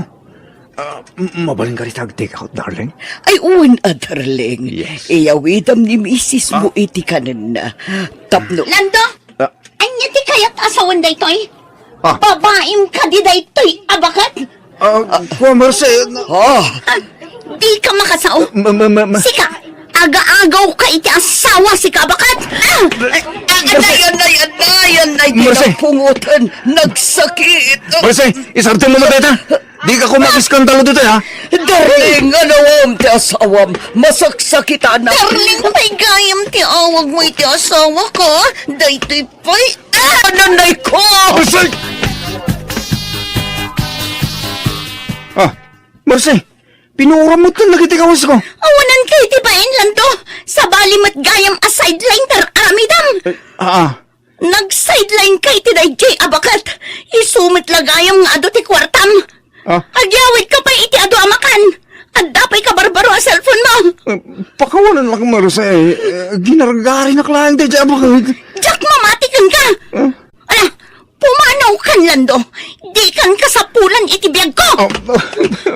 Ah, m-, mabalinka dita ag-take out, darling? Ay, wen a, darling. Yes. Iyawidam ni misis mo Ah. iti kanenna. Tapno Lando? Ah. Ania ti kayat a sawen daytoy? Ah. Babaim kadi daytoy a baket? Ah, kua, Mercy, na- Ah. Ah, di ka makasao. Ma-, ma-, ma-, ma- Sika, agaagaw ka iti asawa, sika a baket. Ah! Ay, ay, ay, ay, ay, ay, ay, Mercy. Napungotan, nagsakit. Mercy, isarto mo dayta. Di ka kumakiskandalo dito, ha? Darling, anawam ti asawam. Masaksakitan. Darling, pay gayam ti awag mo iti asawa ko. Daytoy pay. Ah, nanay ko! Mercy! Ah, Mercy, pinuoram mo tan lagi ti kawas ko. Awanan kay ti bain, Lando. Sabali met gayam a sideline ti aramidam. Eh, ah, ah. Nag-sideline ka iti daydiay a baket. Isu met la gayam nga adu ti kuartam. Ah? Agyawid ka pay iti adu a makan. Adda pay kabarbaro a cellphone mo. Eh, pakawanan lak, Mercy. Eh, ginargarinak laeng daydiay a baket. Diak mamati kenka. Ah? Ala, pumanaw kan, Lando. Di kan kasapulan iti biag ko. Ah,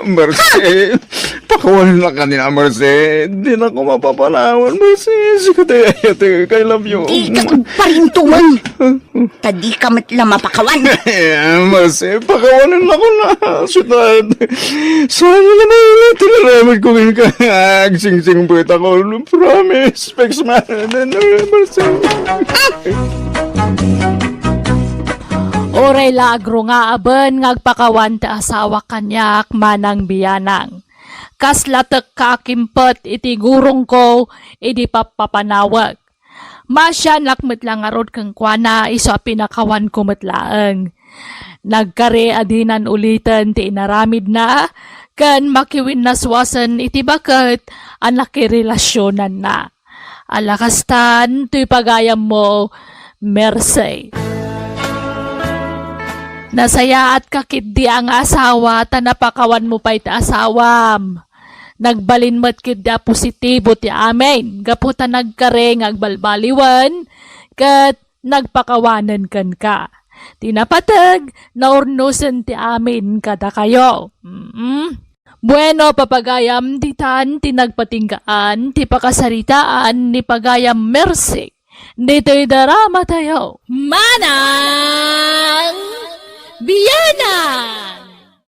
Mercy, pakawanan lak kanina, Mercy. Di na ko mapapanawan, Mercy. Sika ti ayatek. I love you. Di ka agparintuman. Ta di ka met la mapakawan. Eh, Mercy, pakawanan ako na. Sweetheart. Sana naman ulit tinaramid ko ngayon ka. Agsingsing buwit ako. Promise. Fix man. Mercy. Uray la agrungaaben nga agpakawan ti asawa kaniak manang bianang. Kas latek ka akimpet iti gurongko idi pappapanawek. Maasianak met la ngarud kenkuana isu a pinakawanko met laeng. Nagkari a dinan uliten ti inaramidna ken makiwinnaswasen iti baket a nakirelasionanna. Ala kastan toy pagayammo, Mercy. Nasayaatka ketdi a nga asawa ta napakawanmo pay ti asawam. Nagbalin met ketdi a positibo ti amin gapu ta nagkari nga agbalbaliwen ket nagpakawanen kenka. Ti napateg, naurnosen ti amin kadakayo. Mm. Bueno, papagayam, ditan ti nagpatinggaan ti pakasaritaan ni pagayam Mercy ditoy daramatayo. Manang Biana!